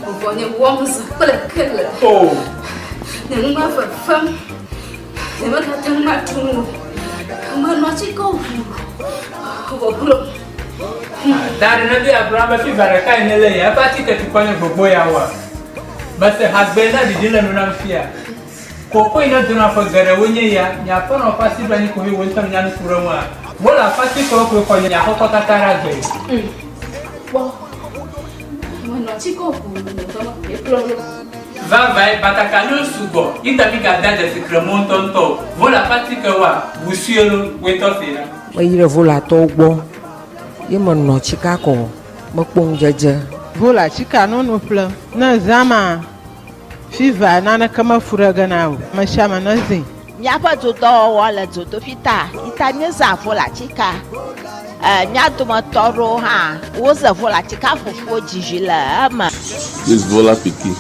Vɔvɔ nye wɔm zã kple kele. Oh. Nye nu ma fefem. Nye megate ŋu aɖu nu o. Menɔ atike ʋu. Vɔ glo. Da ɖe ne do ya gblɔ be fiva ɖeka yi ne le ya eƒe atike tukɔ nye gbogbo ya wa. Mese hagbe na ɖiɖi le nu nam fia. Koko yi ne dona ƒe geɖewoe nye ya, nye aƒenɔ ƒe asi ɖo anyi koe wò ŋutɔ nènya nu ku ɖe eŋua? Wole aƒe atikewo koe xɔ nye aƒekɔ katã ɖe agbe. Kpɔ, menɔ atike ʋuu ŋutɔ me kplɔ ɖo. Vavãe, batakaliwo sugbɔ, yi ta mígadea dzesi kremwo ŋutɔŋutɔ o. Vole aƒe atikewoa, ʋu sue lo, wòe tɔ see na. Meyi ɖe Volatɔwo gbɔ ye menɔ tsika kɔ mekpɔ ŋudzedze. Vola tsika nono ƒlem ne zã ma. Fiva naneke mefu ɖe ge na o, amesiame nezĩ. Míaƒe dodɔwɔwɔ le dzodoƒi ta yi ta míezã volatika. E, mía dometɔ aɖewo hã woze volatika fufuwo dzizi le eme. This Vola pikin.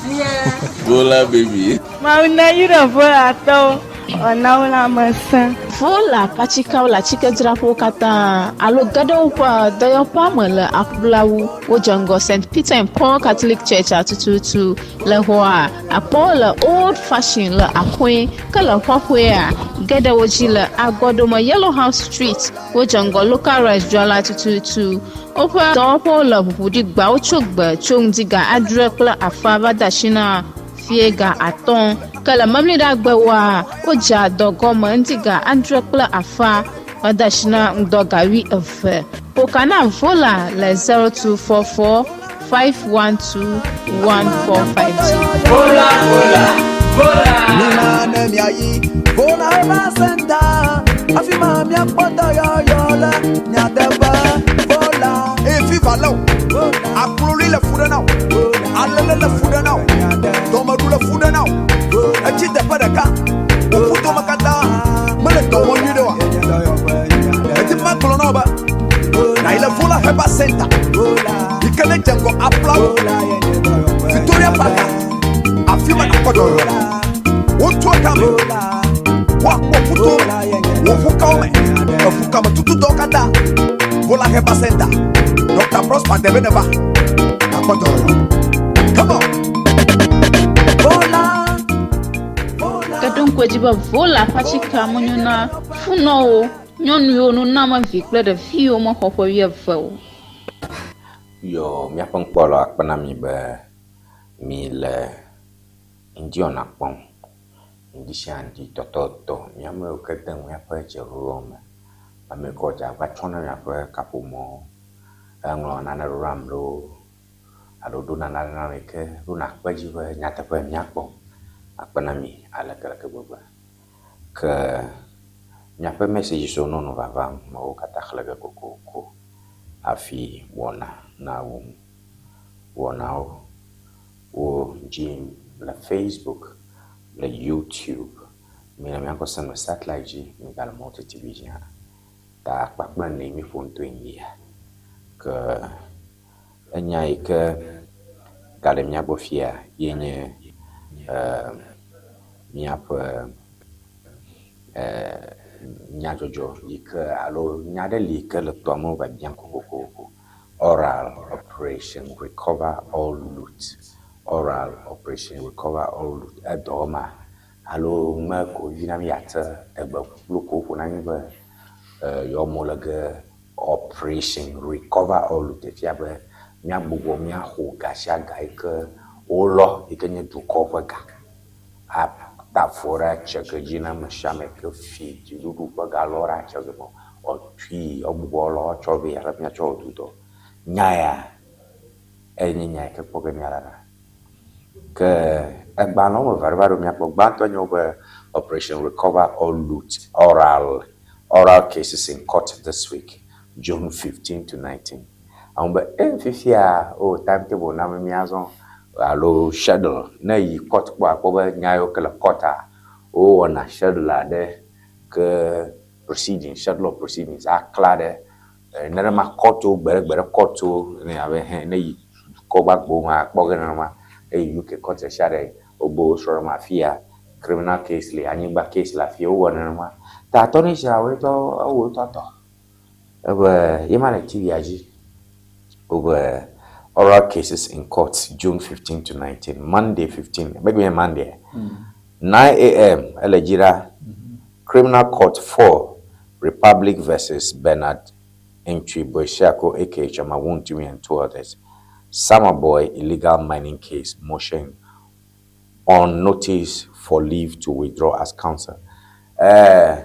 Vola baby. Mawu neyra Volatɔwo wòana wo lãmesẽ. Vola ƒe atikeawo le atsikedzraƒewo katã alo ge ɖe woƒe dɔyɔƒea me le aƒlawu. Wodze ŋgɔ Saint Peter and Paul Catholic Church-a tututu. Le xɔa, akpɔwo le Old Fashion le Akoe, ke le xɔxɔea, ge ɖe wo dzi le Agɔɖome Yellow House Street. Wodze ŋgɔ Local Rice dzrala tututu. Woƒe dɔwɔƒewo le ʋuʋu ɖi gbawo tso gbe tso ŋdi ga adre kple afã va de asi na fiẽ ga atɔ̃. Ke le Memleɖagbewoa, wodzea dɔ gɔme ŋdi ga adre kple afã va de asi na ŋdɔ ga wuieve. Ƒo ka na Vola le 0244 512 145 dzi. Vola, vola, vola. Mina ne miayi Vola va senta afi ma miakpɔ dɔyɔyɔ le nyateƒe Vola. Eye fiva lé wò, akloli le fu ɖe na wò, alele le fu ɖe na wò, dɔmeɖu le fu ɖe na wò, etsi teƒe ɖeka, wò ƒudome katã mele dɔ wɔm nyuiɖe oa? Medi be magblɔ na wò be nàyi le Vola Herbal Center yi ke nedze ŋgɔ Aflawo, Victoria Park, afi ma nàkpɔ dɔyɔyɔ le. Wotua kame, woakpɔ ƒutowo me, wò ƒukawo me, eƒukame tutudɔwo katã. Vola Herbal Center, Dr. Prosper Debe neva, nàkpɔ dɔyɔyɔ. Come on! Vola. Ke ɖo ŋku edzi be Vola ƒe atikea menyo na funɔwo, nyɔnu yiwo no nam vi kple ɖevi yiwo mexɔ ƒe wuieve o. Yɔ míaƒe ŋkpɔlawo akpe na mi be mi le ŋdiɔna kpɔm. Ŋdi sia ŋdi tɔtɔtɔ mi ame yiwo ke de ŋu míaƒe dzeɖoɖoa me. Ame yiwo ke wɔ dze agbagba tsɔna miaƒe kaƒomɔ eŋlɔ nane ɖo ɖe ame ɖewo alo ɖo nane ɖe ame yi ke ɖona kpe edzi be nyateƒe míakpɔ akpe na mi alekeleke gbegbe. Ke miaƒe messages wo nɔnɔ vavam mewo katã xlẽ ge kokoko hafi wɔna nawu. Wɔnawo wo dzi le Facebook, le YouTube, mi le míaƒe sem le satellite dzi, mi gale Multi TV dzi hã. Ta akpa kple ene mi ƒo ŋutɔe nyi ya. Ke enya yi ke gale mía gbɔ fia ye nye eh, míaƒe eh, nyadzɔdzɔ yi ke alo nya ɖe li yi ke le tɔa me wova biam kokokoko. Oral operation recover all loot. Oral operation recover all loot. Edɔ wɔma alo me ko vi na mi ate egbe ƒuƒlu ko woƒo na mi be eh, yewoa mo le ge operation recover all loot efia be míagbugbɔ míaxɔ ga sia ga yi ke wolɔ yi ke nye dukɔ ƒe ga ata afɔ ɖe atsege dzi na ame sia ame ke fi dziɖuɖu ƒe ga lɔ ɖe atsege me woatui woagbugbɔ lɔ woatsɔ vɛ ale míatsɔ wɔ dudɔ. Nya ya enye nya yi ke kpɔ ge míala ɖa. Ke egbalẽ woame eve aɖe va ɖo míagbɔ. Gbãtɔ nye be Operation Recover All Loot Oral Oral Cases in Court this week, June 15 to 19. Amewo be e fifia o timetable na be míazɔ alo schedule. Ne èyi court kpɔ akpɔ be nya yiwo ke le court-a wowɔna schedule aɖe ke proceedings, schedule of proceedings akla ɖe nenema court-wo gbe ɖe gbe ɖe court-wo ne abe hɛ ne èyi dukɔ gbagbo me akpɔ ge nenema. Eyi UK court ɖe sia ɖe wobe wosrɔ̃ ɖe afia criminal case li, anyigba case le afia wowɔ nenema. Ta attorney general ŋutɔ ewɔ ŋutɔ tɔ. Ebe ye ma le TV-a dzi. Wobe oral cases in court June 15 to 19, Monday 15, maybe nye Monday. 9 a.m. ele dzi ɖa. Criminal Court 4, Republic versus Bernard Ntwi Boisiako aka Chama Wuntumi and two others. Summerboy illegal mining case motion on notice for leave to withdraw as counsel. Eh,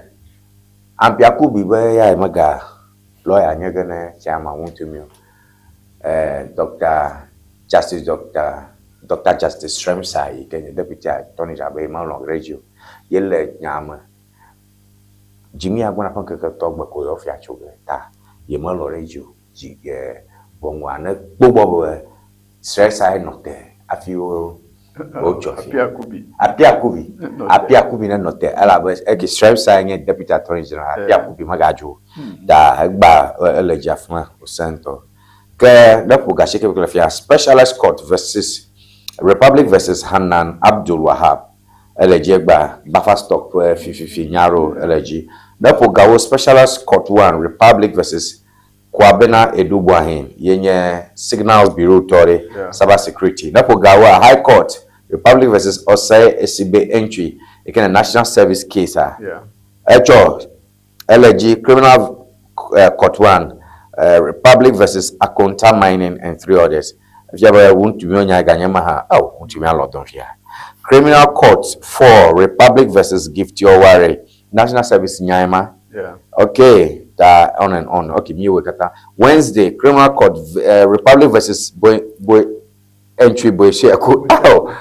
Ampiaku bi be ya mega lawyer nye ge ne Chama Wuntumi o. Eh, Dr. Justice Dr. Dr. Justice Sremsa yi ke nye deputy attorney general be melɔ̃ ɖe edzi o. Ye le nya me. Jimmy Agbona ƒe ŋkeke tɔ gbe ko yewo fia tso ge ta ye melɔ̃ ɖe edzi o. Dzi eh, ʋɔnua ne kpɔ gbɔ be Sremsa ye nɔ te hafi wo wotsɔ fi. Apia Kubi. Apia Kubi. Apia Kubi ne nɔ te elabe eke Sremsa ye nye deputy attorney general. Apia Kubi megadzo o. Ta egba ele dzi afi ma wòsẽ ŋutɔ. Ke ne ƒo ga asieke le fia Specialist Court versus Republic versus Hanan Abdul Wahab ele dzi egba Buffer Stock ƒe fififi nya aɖewo ele dzi. Ne ƒo gawo Specialist Court 1 Republic versus Kwabena Edu Boahen ye nye Signals Bureau tɔ ɖe Cyber Security. Ne ƒo gawoa High Court Republic versus Osei Esibe Entry yi ke nye National Service case a etsɔ ele dzi Criminal Court 1 Republic versus Akonta Mining and three others. Efia be ŋutsuviwo nya ganye ma hã. Ao, ŋutsuvi alɔ dɔm fia. Criminal Court 4 Republic versus Gifty Oware National Service nyae ma. Okay, ta on and on. Okay, míewɔe katã. Wednesday Criminal Court Republic versus Boy Boy Entry Boisiaku. Ao,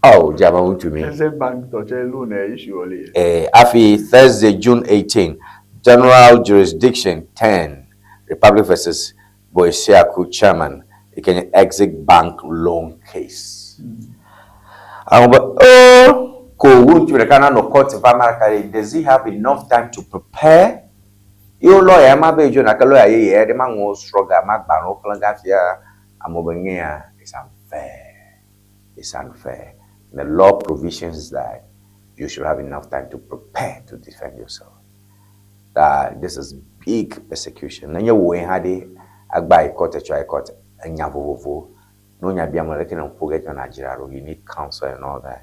ao, dzama ŋutsuvi. Exim Bank tɔ tse loan issue wòle. Eh, afi Thursday, June 18, General Jurisdiction 10, Republic versus Boisiaku Chairman, yi ke nye Exim Bank loan case. Amewo be, oh, ko ŋutsu ɖeka nanɔ court va America ɖe, does he have enough time to prepare? Yewo lawyer ma be dzo nake lawyer yeye ɖe ma ŋu srɔ̃ ga ma gbalẽwo xlẽ ge hafi amewo be nyea, it's unfair. It's unfair. The law provisions that you should have enough time to prepare to defend yourself. That this is big persecution. Nenye wòe hã ɖe agba yi court etsɔ yi court enya vovovo. Ne wonya biam le leke ne ƒo ge tsɔ na dzra ɖo. You need counsel and all that.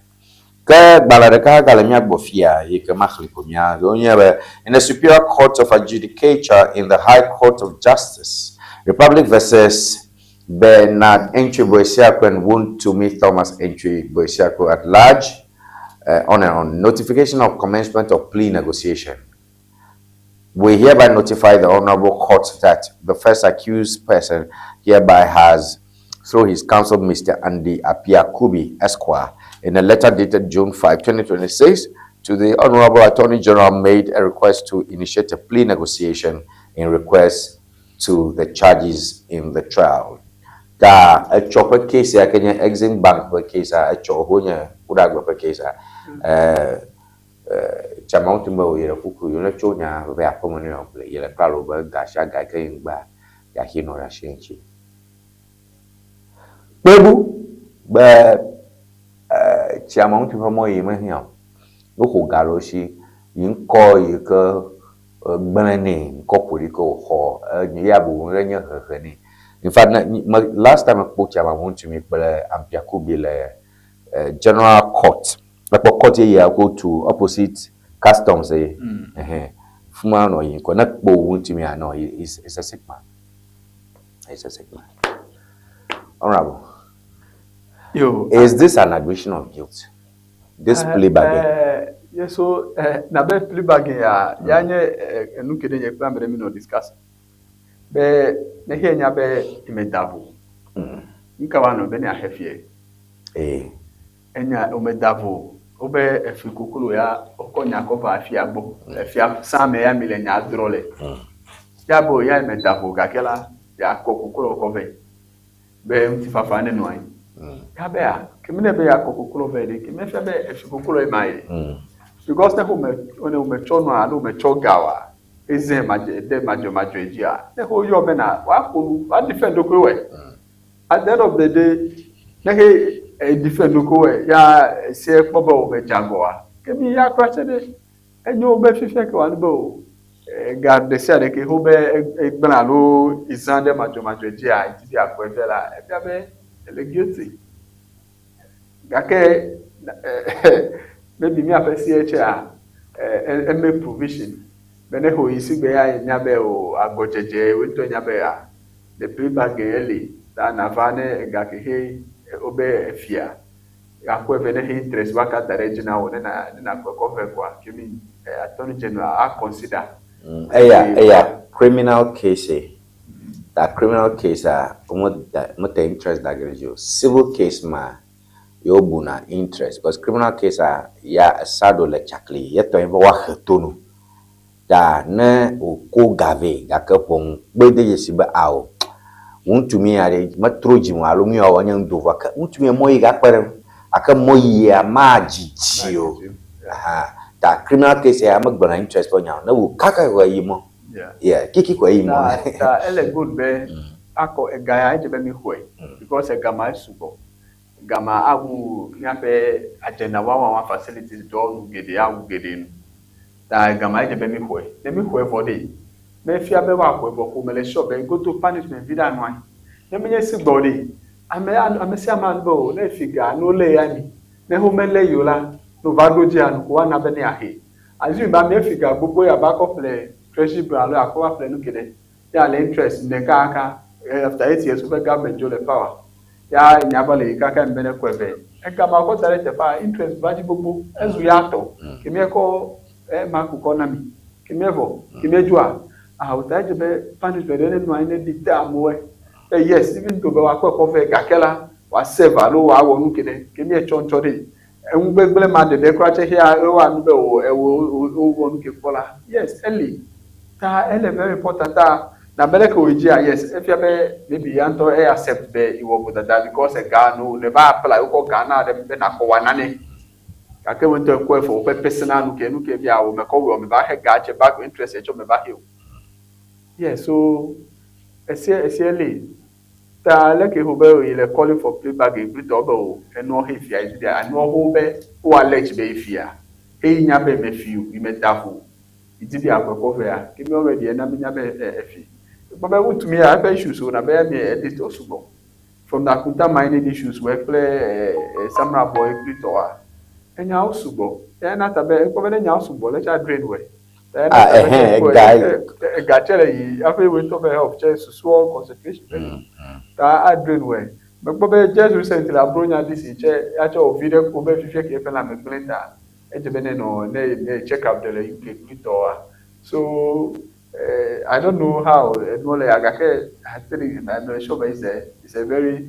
Ke gbalẽ ɖeka gale mía gbɔ fia yi ke maxlẽ ko mía. Wonye be in the Superior Court of Adjudicature in the High Court of Justice, Republic versus Bernard Entry Boisiaku and Wuntumi Thomas Entry Boisiaku at large, on and on. Notification of commencement of plea negotiation. We hereby notify the Honorable Court that the first accused person hereby has, through his counsel, Mr. Andy Apia Kubi, Esquire, in a letter dated June 5, 2026, to the Honorable Attorney General made a request to initiate a plea negotiation in request to the charges in the trial. Ta etsɔ ƒe case ya ke nye Exim Bank ƒe case a etsɔ ho nye Kuɖagbe ƒe case a. Eh, Tsama ŋuti be wòyi ɖe kuku yi ne tso nya be aƒeme ne yeaƒle yi le klalo be ga sia ga yi ke yi ŋgbea yeaxi nɔ ɖe asi ŋuti. Kpebu be tsiama ŋuti ƒe mɔ yi mehiã o. Woxo ga le wo si yi ŋkɔ yi ke gblẽ nɛ ŋkɔ ƒo ɖi ke wòxɔ ya bubu ɖe nye hehe nɛ. In fact, ne me last time mekpɔ tsiama ŋuti mi kple Ampiakubi le General Court. Mekpɔ court yeyea ko tu opposite customs ye. Ɛhɛn. Fuma nɔ yi ŋkɔ. Ne kpo ŋuti mia nɔ is is a sick man. It's a sick man. Honorable. Yo. Is this an admission of guilt? This plea bargain. Yes, so na be plea bargain ya ya nye enu ke ɖe nye kple ame ɖe mi nɔ discuss. Be ne xe nya be ime da vo. Nka wa nɔ be ne axe fie. Eh. Enya ome da vo. Wobe efi koklo ya wokɔ nya kɔ va efia gbɔ. Efia sã me ya mi le nya drɔ le. Ya bo ya ime da vo gake la. yeakɔ koklɔ kɔ vɛ be ŋutifafa nenɔ anyi. Ya be a, kemi ne be yeakɔ koklɔ vɛ ɖe, kemi efia be efi koklɔ ye ma ye. Because ne wome ne wometsɔ nua alo wometsɔ ga oa, eze madze de madzɔmadzɔe dzia, ne woyɔ bena woaƒo nu, woa defend ɖokuiwòe. At the end of the day, ne he e defend ɖokuiwòe ya esie kpɔ be wome dze agɔa, kemi ya kura tse ɖe, enyo be fifia ke wòanu be o ega ɖe sia ɖe ke wobe egblẽ alo izã ɖe madzɔmadzɔe dzia, edzi be yeakpɔe vɛ la, efia be ele guilty. Gake maybe míaƒe seɛ tsea, eme provision be ne xɔ yi sigbe ya nya be o agɔdzedze wo ŋutɔ nya be a the plea bargain eli ta nava ne ega ke he wobe efia akɔe vɛ ne he interest woaka da ɖe edzi na wò ne na ne nakɔe kɔ vɛ koa kemi attorney general a consider. Eya eya criminal case ta criminal case a wome mete interest da ge ɖe edzi o. Civil case ma ye wobuna interest because criminal case a ya esa ɖo le tsakli ye tɔ nye be woahe to nu. Ta ne wòko ga vɛ gake ʋɔnu kpɔe de dzesi be ao ŋutsu mi ya ɖe metrɔ dzi me alo nu ya wɔwɔ nye ŋdo vɔa ke ŋutsu mi mɔ yi gakpe ɖe eŋu gake mɔ yia madzidzi o. Aha ta criminal case ya megblɔna interest ƒe nya o. Ne wò kaka koe yi mɔ. Yeah, kiki koe yi mɔ. Ta ta ele good be akɔ ega ya edze be mi xɔe because ega ma esugbɔ. Ga ma awu míaƒe agenda wawawa facilities dɔwɔnu geɖe awu geɖe nu. Ta ega ma edze be mi xɔe. Ne mi xɔe vɔ ɖe, mefia be woaxɔe vɔ ko mele sure be godo punishment vi ɖe anɔ anyi. Ne menye esi gbɔ ɖe, ame ame sia ame anu be o ne efi ga ne wolé ya mi. Ne womelé yi o la, ne wova ɖo dzia nu ko woana be ne yeaxee. Assume be ame efi ga gbogbo ya va kɔ ƒle treasury bill alo akɔ va ƒle nu geɖe. Ya le interest ŋɖeka ka after 8 years woƒe government dzo le power. Ya nya va le yi kaka ŋbe ne kɔe vɛ. Ega ma kɔ da ɖe teƒea interest va dzi gbogbo. Ezu ya tɔ. Ke míekɔ ema ko kɔ na mi. Ke míevɔ. Ke míedzoa. Aha wòta edze be punishment ɖe nenɔ anyi ne ɖi te amewoe. Be yes, even though be woakɔe kɔ vɛ gake la, wòaserve alo wòawɔ nu ke ɖe. Ke míetsɔ ŋtsɔ ɖe. Enugbegblẽ ma ɖeɖe kura tse xea ewoa nu be o ewo wowɔ nu ke kpɔ la. Yes, eli. Ta ele very important ta na be leke wòyi dzia yes efia be maybe ya ŋutɔ e accept be yewɔ vodada because ega no ne va apply wokɔ ga na ɖe be nakɔ wɔ nane. Gake wo ŋutɔ ekɔe for woƒe personal nu ke nu ke bia wo mekɔ wɔ me va xe ga tse back interest etsɔ me va xe o. Yeah, so esie esie li. Ta leke ho be yi le calling for plea bargain kple tɔ be o enuɔ he fia yi dia enuɔ ho be wo allege be efia. Eyi nya be me fi o, yi me da vo. Yi di be akɔe kɔ vɛa. Ke mi already ena mi nya be efi. Ekpɔ be wotu mi ya eƒe issues o na be mi edit o sugbɔ. From the Akunta mining issues wɛ kple Samreboi kple tɔa. Enyawo sugbɔ. Ena ta be ekpɔ be ne nyawo sugbɔ le tsa drain wɛ. Ah, ɛhɛn, ega ega tse le yi hafi wo ŋutɔ be help tse susuɔ concentration be ta a drain wɛ. Mekpɔ be just recently Abronya DC tse ya tse wò vi ɖe ko be fifia ke eƒe lãme gblẽ ta edze be ne nɔ ne ne check up ɖe le UK kple tɔwoa. So I don't know how enuwo le ya gake I think I'm sure be it's a very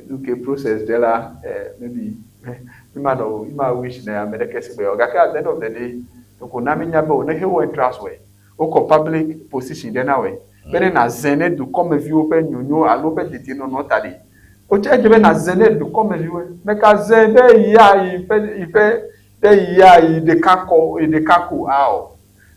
UK process ɖe la maybe mi ma nɔ mi ma wish ne ame ɖeke si be gake at the end of the day ɖeko na mi nya be o ne he wɔ entrance wɛ wokɔ public position ɖe na wɛ be ne naze ne dukɔmeviwo ƒe nyonyo alo ƒe dedienɔnɔ ta ɖi wotse edze be naze ne dukɔmeviwoe meka ze be yia yi ƒe yi ƒe be yia yi ɖeka kɔ yi ɖeka ko ao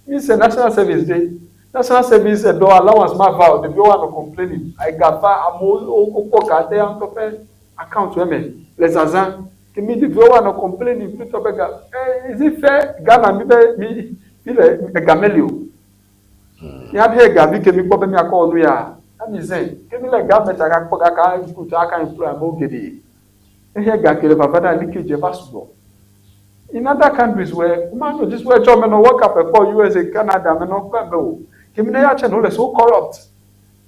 mi se national service ɖe national service dɔ allowance ma va o ɖeviwo woanɔ complaining ega va amewo wokpɔ ga de ya ŋutɔ ƒe account me le zazã ke mi ɖeviwo woanɔ complaining plutôt be ga eh is it fair Ghana mi be mi mi le ega meli o míaƒe gavi ke mi kpɔ be miakɔ wɔ nu ya ami ze ke mi le government aka kpɔ gaka execute aka employ amewo geɖe ehe ga ke le vava ɖa leakage va sugbɔ in other countries where woman no this where tsɔ menɔ World Cup ekpɔ USA Canada menɔ kpɛ be o ke mi ne ya tse no le so corrupt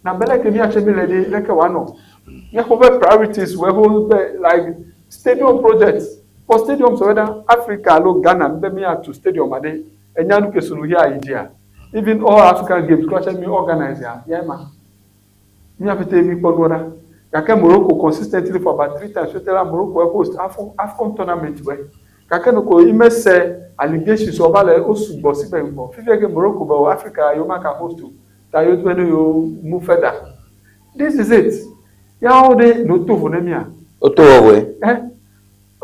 na be leke miatse mi le ɖe leke wòanɔ míaƒe be priorities wɔ ho be like stadium projects for stadiums wɔ ɖa Africa alo Ghana mi be miatu stadium aɖe enya nu ke sunu hia yi dzia even all African games kura tse mi organize ya ya ma míaƒete mi kpɔ nuwo ɖa gake Morocco consistently for about three times fete la Morocco host AFCON tournament wɛ gake noko ime se allegations wɔ va le wo sugbɔ si be ŋgɔ fifia ke Morocco be o Africa yewo ma ka host o. Ta yewo di be ne yewo move further. This is it. Yawo ɖe ne woto vo ne mía. Woto vovoe. Eh?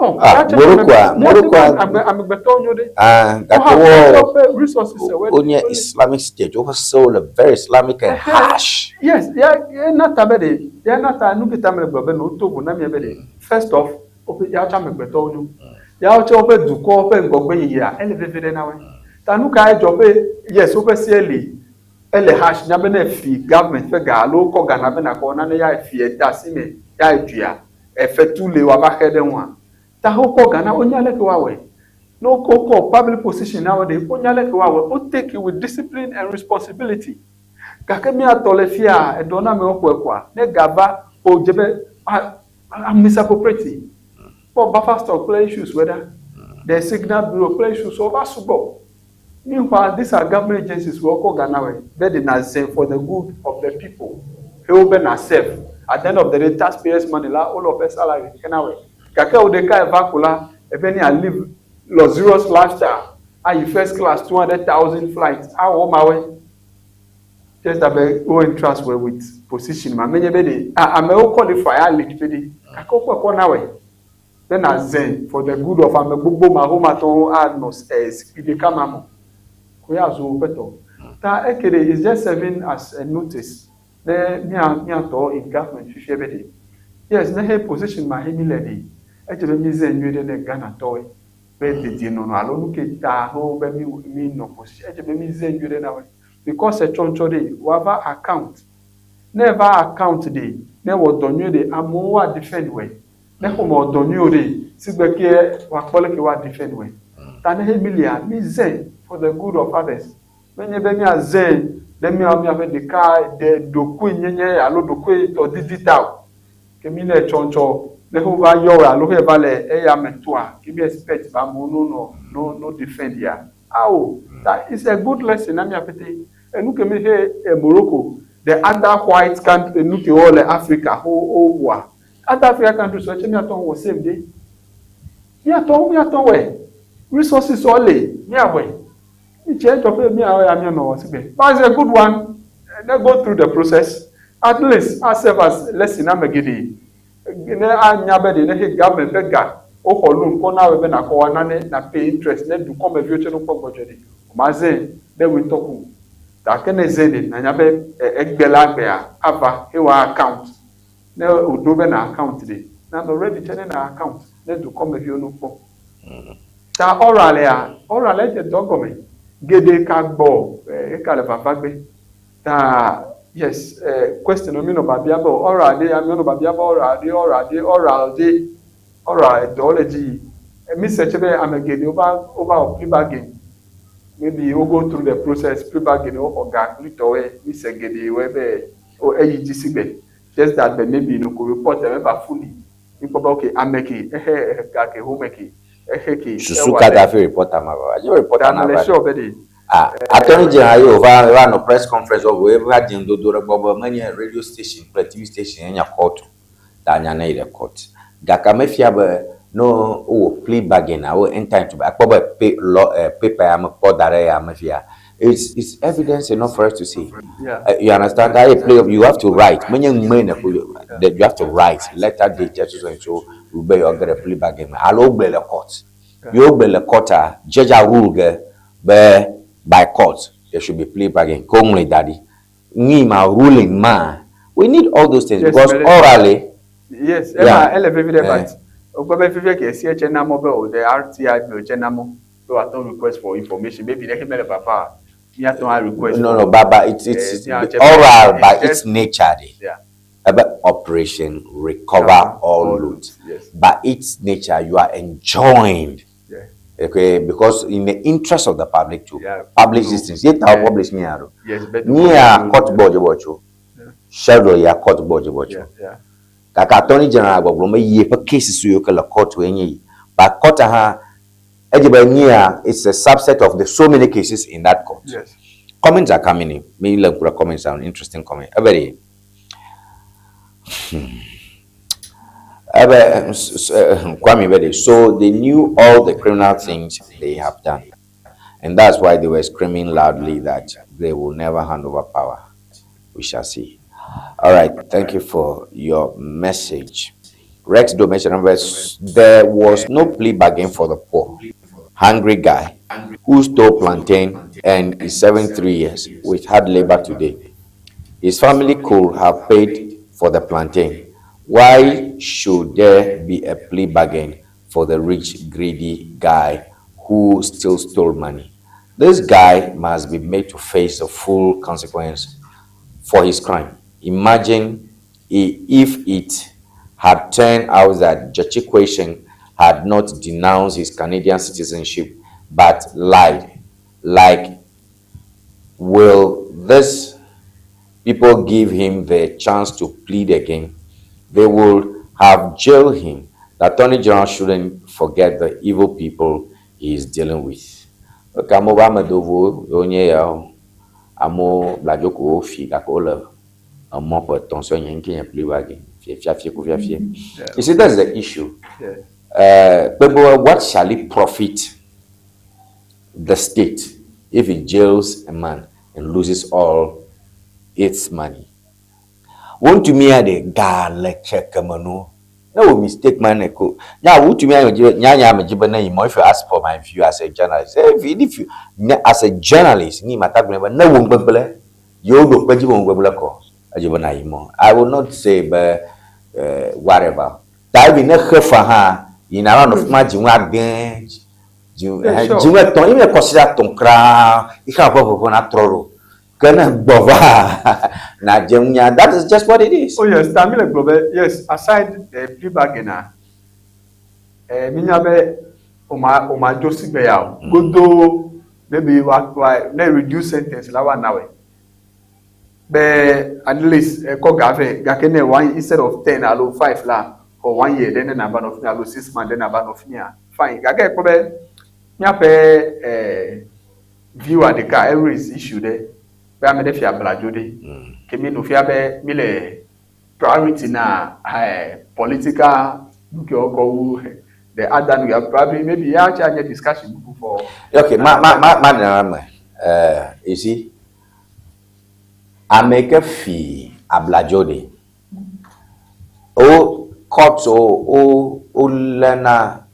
Oh, Ah, Morocco, Morocco. Amegbetɔwo nyo ɖe. Ah, gake wo ƒe resources wɔ. Wonye Islamic State, woƒe sewo le very Islamic and harsh. Yes, ya ya na ta be ɖe, ya na ta nu ke ta mele gblɔ be ne woto vo na mía be ɖe. First off, woƒe yawo tse amegbetɔwo nyo. Yawo tse woƒe dukɔ ƒe ŋgɔgbe yiyia ele veve ɖe na woe. Ta nu ka edzɔ be yes woƒe se li ele harsh nya be ne efi government ƒe ga alo wokɔ ga na be nakɔ nane ya efi ede asi me ya edzuia efetu le woava xe ɖe ŋua. Ta wokɔ ga na wonya leke woawɔe. Ne wokɔ wokɔ public position na wo ɖe wonya leke woawɔe. Wo take it with discipline and responsibility. Gake míatɔ le fia eɖɔ na amewo xɔe koa ne ga va o dze be a a misappropriate. Kpɔ buffer stock kple issues wɔ ɖa. The signal bureau kple issues wo va sugbɔ. Meanwhile, these are government agencies wɔ kɔ ga na wɔe be de na ze for the good of the people. He wo be na serve. At the end of the day, taxpayers money la wole woƒe salary ke na wɔe. Gake wo ɖeka eva ko la ebe ne live luxurious lifestyle ayi first class 200,000 flight awɔ ma wɔe. Just that be wo interest were with position ma menye be de ah amewo qualify a lead be de gake wokɔ kɔ na wɔe. Be na ze for the good of ame gbogbo ma ho ma tɔwo anɔ zikpui ɖeka ma me. Ko ya zu woƒe tɔ. Ta eke ɖe is just serving as a notice ne mía míatɔ in government fifia be de yes ne he position ma he mi le ɖe edze be mi ze nyuie ɖe ne Ghana tɔwoe be dedienɔnɔ alo nu ke ta ho be mi mi nɔ position edze be mi ze nyuie ɖe na woe because etsɔntsɔ ɖe woava account ne eva account ɖe ne wɔ dɔ nyuie ɖe amewo wa defend wɔe ne xɔme wɔ dɔ nyuie o ɖe sigbe ke woakpɔ leke wa defend wɔe ta ne he mi lia mi ze for the good of others menye be míaze ɖe míawo míaƒe ɖeka ɖe ɖokui nyenye alo ɖokui tɔ didi ta o ke mi le tsɔntsɔ ne wova yɔ wɔ alo he va le eya me toa ke mi expect be amewo no nɔ no no defend ya awo that is a good lesson na mía pete enu ke mi he Morocco the other white country enu ke wo le Africa ho wo wɔa other African countries wɔ tse míatɔ wɔ same day míatɔ míatɔ wɔe resources wɔ le míawɔe ìtsɛ dzɔ pé míawɔ ya míanɔ wɔ sigbe but it's a good one ne go through the process at least a serve as lesson ame geɖe ne anya be ɖe ne he government ƒe ga woxɔ loan kɔ na wɔ be nakɔ wa nane na pay interest ne dukɔmeviwo tse no kpɔ gbɔdzɔ ɖe o ma ze ɖe wo ŋutɔ ko gake ne ze ɖe nanya be egbe la gbea ava he wɔ account ne wòɖo be na account ɖe na nɔ ready tse ne na account ne dukɔmeviwo no kpɔ ta oral ya oral edze dɔ gɔme geɖe ka gbɔ eka le vava gbe ta yes question mi nɔ babia be oral de ame nɔ babia be oral de oral de oral de oral edɔ le dzi yi mi se tse be ame geɖe wova wova wɔ plea bargain maybe wo go through the process plea bargain wo xɔ ga klitɔwoe mi se geɖe woe be o eyi dzi si gbe just that be maybe no ko report eme va fully mi kpɔ be okay ame ke ehe ga ke home ke ehe ke. Susu ka ta fi reporter ma va dze reporter na va va sure be de. Ah, attorney general yi wòva va nɔ press conference wɔ vɔ eva dze ŋdodo ɖe gbɔ be menye radio station kple TV station ye nye court o ta nya ne yi ɖe court gake mefia be no wowɔ plea bargain wo enter into akpɔ be pay law paper ya me kpɔ da ɖe ya me fia it's evidence enough for us to see. You understand that plea you have to write menye ŋme ne ko that you have to write letter dated so and so you be you get a plea bargain alo wogblɔe le court ye wogblɔe le court a judge a rule ge be by court there should be plea bargain ko ŋlɔe da ɖi nyi ma ruling ma we need all those things because orally. Yes, ema ele vevi ɖe but wogblɔ be fifia ke esi tse na mɔ be o the RTI bill tse na mɔ be wòate request for information maybe ɖe mele papa míate ŋu a request. No, baba it's oral by its nature de. About operation recover all loot. By its nature you are enjoined. Okay, because in the interest of the public to publish these things. Yet I publish me aro. Yes, but Me a court board about you. Shadow ya court board about you. Kaka attorney general gbɔgblɔ me yi eƒe cases yiwo ke le court woe nye yi. But court hã edze be nyea it's a subset of the so many cases in that court. Comments are coming in. Me le ŋku ɖe comments are interesting comment. Ebe ɖe. Ebe Kwame Bede. So they knew all the criminal things they have done. And that's why they were screaming loudly that they will never hand over power. We shall see. All right, thank you for your message. Rex Do mentioned there was no plea bargain for the poor, hungry guy who stole plantain and is serving 3 years with hard labor today. His family could have paid for the plantain. Why should there be a plea bargain for the rich, greedy guy who still stole money? This guy must be made to face the full consequence for his crime. Imagine if it had turned out that Gyakye Quayson had not denounced his Canadian citizenship but lied. Like, will this people give him the chance to plead again? They would have jailed him. The Attorney General shouldn't forget the evil people he is dealing with. Okay, amewo be ame dovo wonye ya o. Amewo bladzo ko wofi gake wole emɔ ƒe etɔ̃ sɔ nye ŋke nye plea bargain. Fiafie ko fiafie. You see, that's the issue. But what shall it profit the state if it jails a man and loses all its money? Wontumi ade ga le tseke me no. Ne wo mistake man ko. Nya wotumi ayo dzi nya nya me dzi be ne yi mo if you ask for my view as a journalist, if you ne as a journalist ni mata gblɔ be ne wo ŋgbegble yewo ɖo kpe dzi be wo ŋgbegble kɔ edzi be na yi mɔ. I will not say be whatever. Ta ebi ne xe fa hã yina va nɔ fi ma dzi ŋu ade dzi dzi ŋu etɔ̃ yi me kɔsi atɔ̃ kura yi xa ƒe ʋeʋe na trɔ ɖo. Ke ne gbɔ va na dze ŋunya that is just what it is. Oh yes, ta mi le gblɔ be yes, aside the plea bargain a, mi nya be o ma o ma dzo sigbe ya o. Godo maybe wa wa ne reduce sentence la wa na wɛ. Be at least ɛkɔ ga vɛ gake ne one instead of 10 alo 5 la for one year then ne na ba nɔ fi alo 6 months then na ba nɔ fi ya fine. Gake ekpɔ be míaƒe viewer ɖeka e raise issue ɖe be ame ɖe fia bladzo ɖe ke mi no fia be mi le priority na political nukewo kɔ wu the other nuke probably maybe ya tse anye discussion bubu for. Okay, ma ma ma ma nana me. You see, ame ke fi abladzo ɖe, wo court wo wo wolena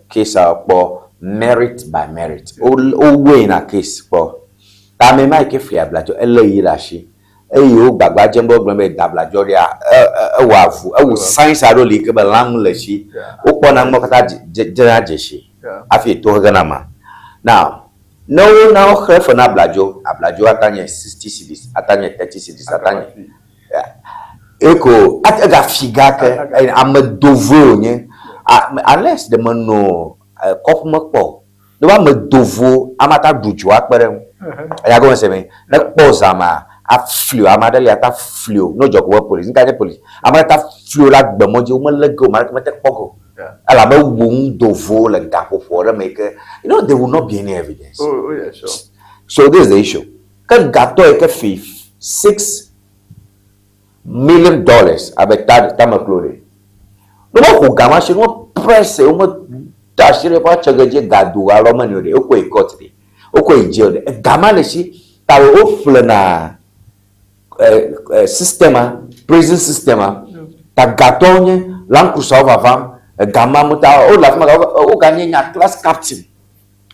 case a kpɔ merit by merit. Wo wo weigh na case kpɔ. Ta ame ma yi ke fi abladzo ele yi ɖe asi. Eye wo gbagba dzem be wogblɔ be da abladzo ɖea ewɔ avu ewu science aɖewo li ke be lãnu le si. Wokpɔna ŋgbɔ katã dzena dzesi hafi to hege na ma. Now, ne wo na woxe fe na abladzo, abladzo ata nye 60 cedis, ata nye 30 cedis, ata nye eko egafi ga ke ame dovoe wònye. Unless ɖe menɔ kɔƒe me kpɔ o. Ne wo ame dovo, ame ata ɖu dzo akpe ɖe ŋu. Eya gɔme se me, ne kpɔ zã ma afli o, ame aɖe li ata fli o, ne wodzɔ ko be police, nuka nye police? Ame aɖe ta fli o le agbemɔ dzi, womelé ge o, ame aɖeke mete kpɔ ge o. Elabe wu ŋu dovo le gaƒoƒo aɖe me yi ke, there will not be any evidence. Oh yeah, sure. So this is the issue. Ke gatɔ yi ke fi $6 million abe ta tameklo ɖe. Ne woxɔ ga ma si ne wo press wo me da asi ɖe eƒe atsegedzi gado alɔ me nɛ o ɖe, wokɔ yi court ɖe, wokɔ yi jail ɖe. Ga ma le si ta woƒlena system a, prison system a. Ta gatɔwo nye Land Cruiser vavam, ega ma mo ta wole afi ma woganye nya class captain.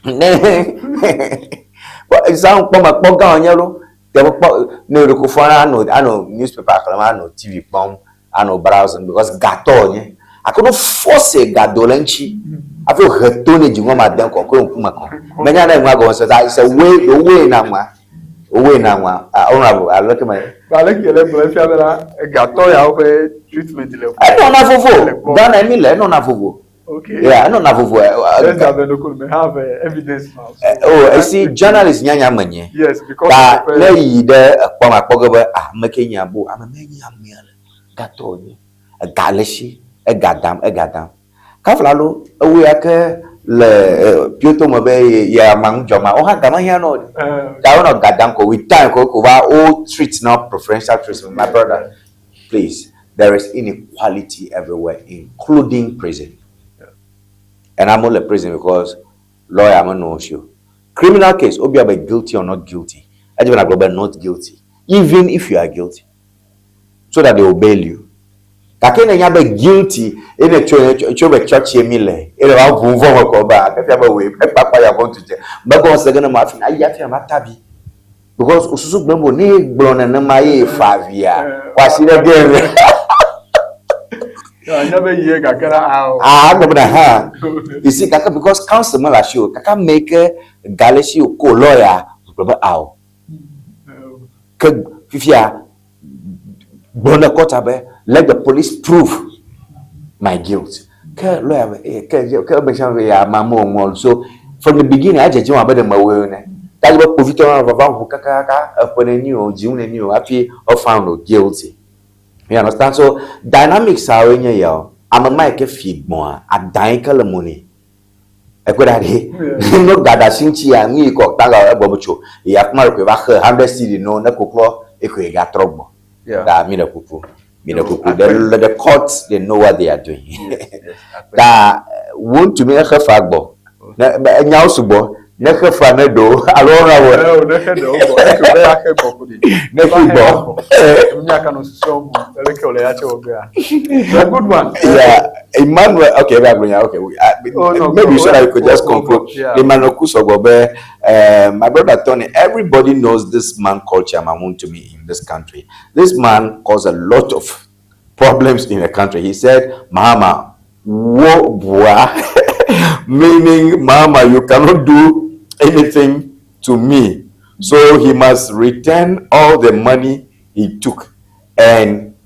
Ne zã kpɔ me kpɔ gã wònye ɖo. Te kpɔ ne ɖeko fɔ anɔ anɔ newspaper xlẽm, anɔ TV kpɔm, anɔ browsing because gatɔ wònye. Ake no force gado le ŋuti hafi wohe to ne dziŋɔ ma dem kɔ ko ŋkume kɔ. Menya ne ŋua gɔme se ta it's a way wowe na ŋua wowe na ŋua ah honorable alo ke me. Ale ke le gblɔ efia be la gatɔ yawo ƒe treatment le. Enɔna vovo Ghana mi le enɔna vovo. Okay. Yeah, enɔna vovo. Let's have a look. We have evidence now. So. Oh, esi journalist nyanya menye. Yes, because. Ta ne yi ɖe ekpɔ ma kpɔ ge be ah ame ke nye abo ame me nye amea le gatɔ wònye. Ega le si ega dam ega dam. Kafla lo ewu ya ke le pioto me be ye ama ŋudzɔ ma wo hã ga mehiã na wo ɖe. Ta wonɔ ga dam ko with time ko ko va wo treat na preferential treatment my brother. Please, there is inequality everywhere, including prison. And I'm only prison because lawyer no know you. Criminal case, obi be guilty or not guilty. I just gonna go not guilty. Even if you are guilty. So that they will bail you. Gake ne nya be guilty ye ne tso tso be tsɔtsie mi le ye ne va ʋu vɔ me kɔ be ake fia be wòe ekpakpa ya vɔ tutu megɔme se ge ne ma hafi ayi hafi ava ta vi because osusu gblɔm be ne gblɔ nenema ye fa via kwasi ɖe ge me. Anya be yie gake la ao. Ah, agblɔ be na hã. You see, gake because council mele asi o, gake ame yi ke ga le esi o ko lawyer gblɔ be ao. Ke fifia gblɔ ne kɔta be let the police prove my guilt. Ke lawyer be eh, ke ke ame sia ame be ya ma mo ŋɔ so from the beginning adze dzi abe ɖe mewɔe ene. Ta be kpovitɔ hã vava ʋu kakaka eƒe neni o, dziŋu neni o hafi wo found o guilty. You understand? So dynamics awoe nye ya. Ame ma yi ke fi gbɔa, adã yi ke le mo nɛ. Ekpɔe ɖa ɖe. No ga ɖe asi ŋuti ya, nu yi kɔ ta ga egbɔ be tso. Yi afi ma ɖe koe va xe hundred cedi no ne koklɔ ekoe gatrɔ gbɔ. Ta mi ɖe kuku. Mi ɖe kuku. The, the court, they know what they are doing. Ta wontumi exe fa gbɔ. Ne enyawo sugbɔ. Ne xe fa ne ɖo alo ɔna wɔ. Ne o ne xe ɖewo gbɔ. Eke be ya xe gbɔ ko ɖi. Ne xe gbɔ. Mia kanu susuɔ mu. Eleke wòle ya tse wɔ gbea. A good one. Yeah. Emmanuel, okay, okay. Oh, no, maybe go, so that you could go, just go, go, conclude. yeah. Emmanuel Kusogobe, my brother Tony, everybody knows this man called Chairman Wontumi in this country. This man caused a lot of problems in the country. He said, Mahama, wo bua, meaning Mahama, you cannot do anything to me. So he must return all the money he took and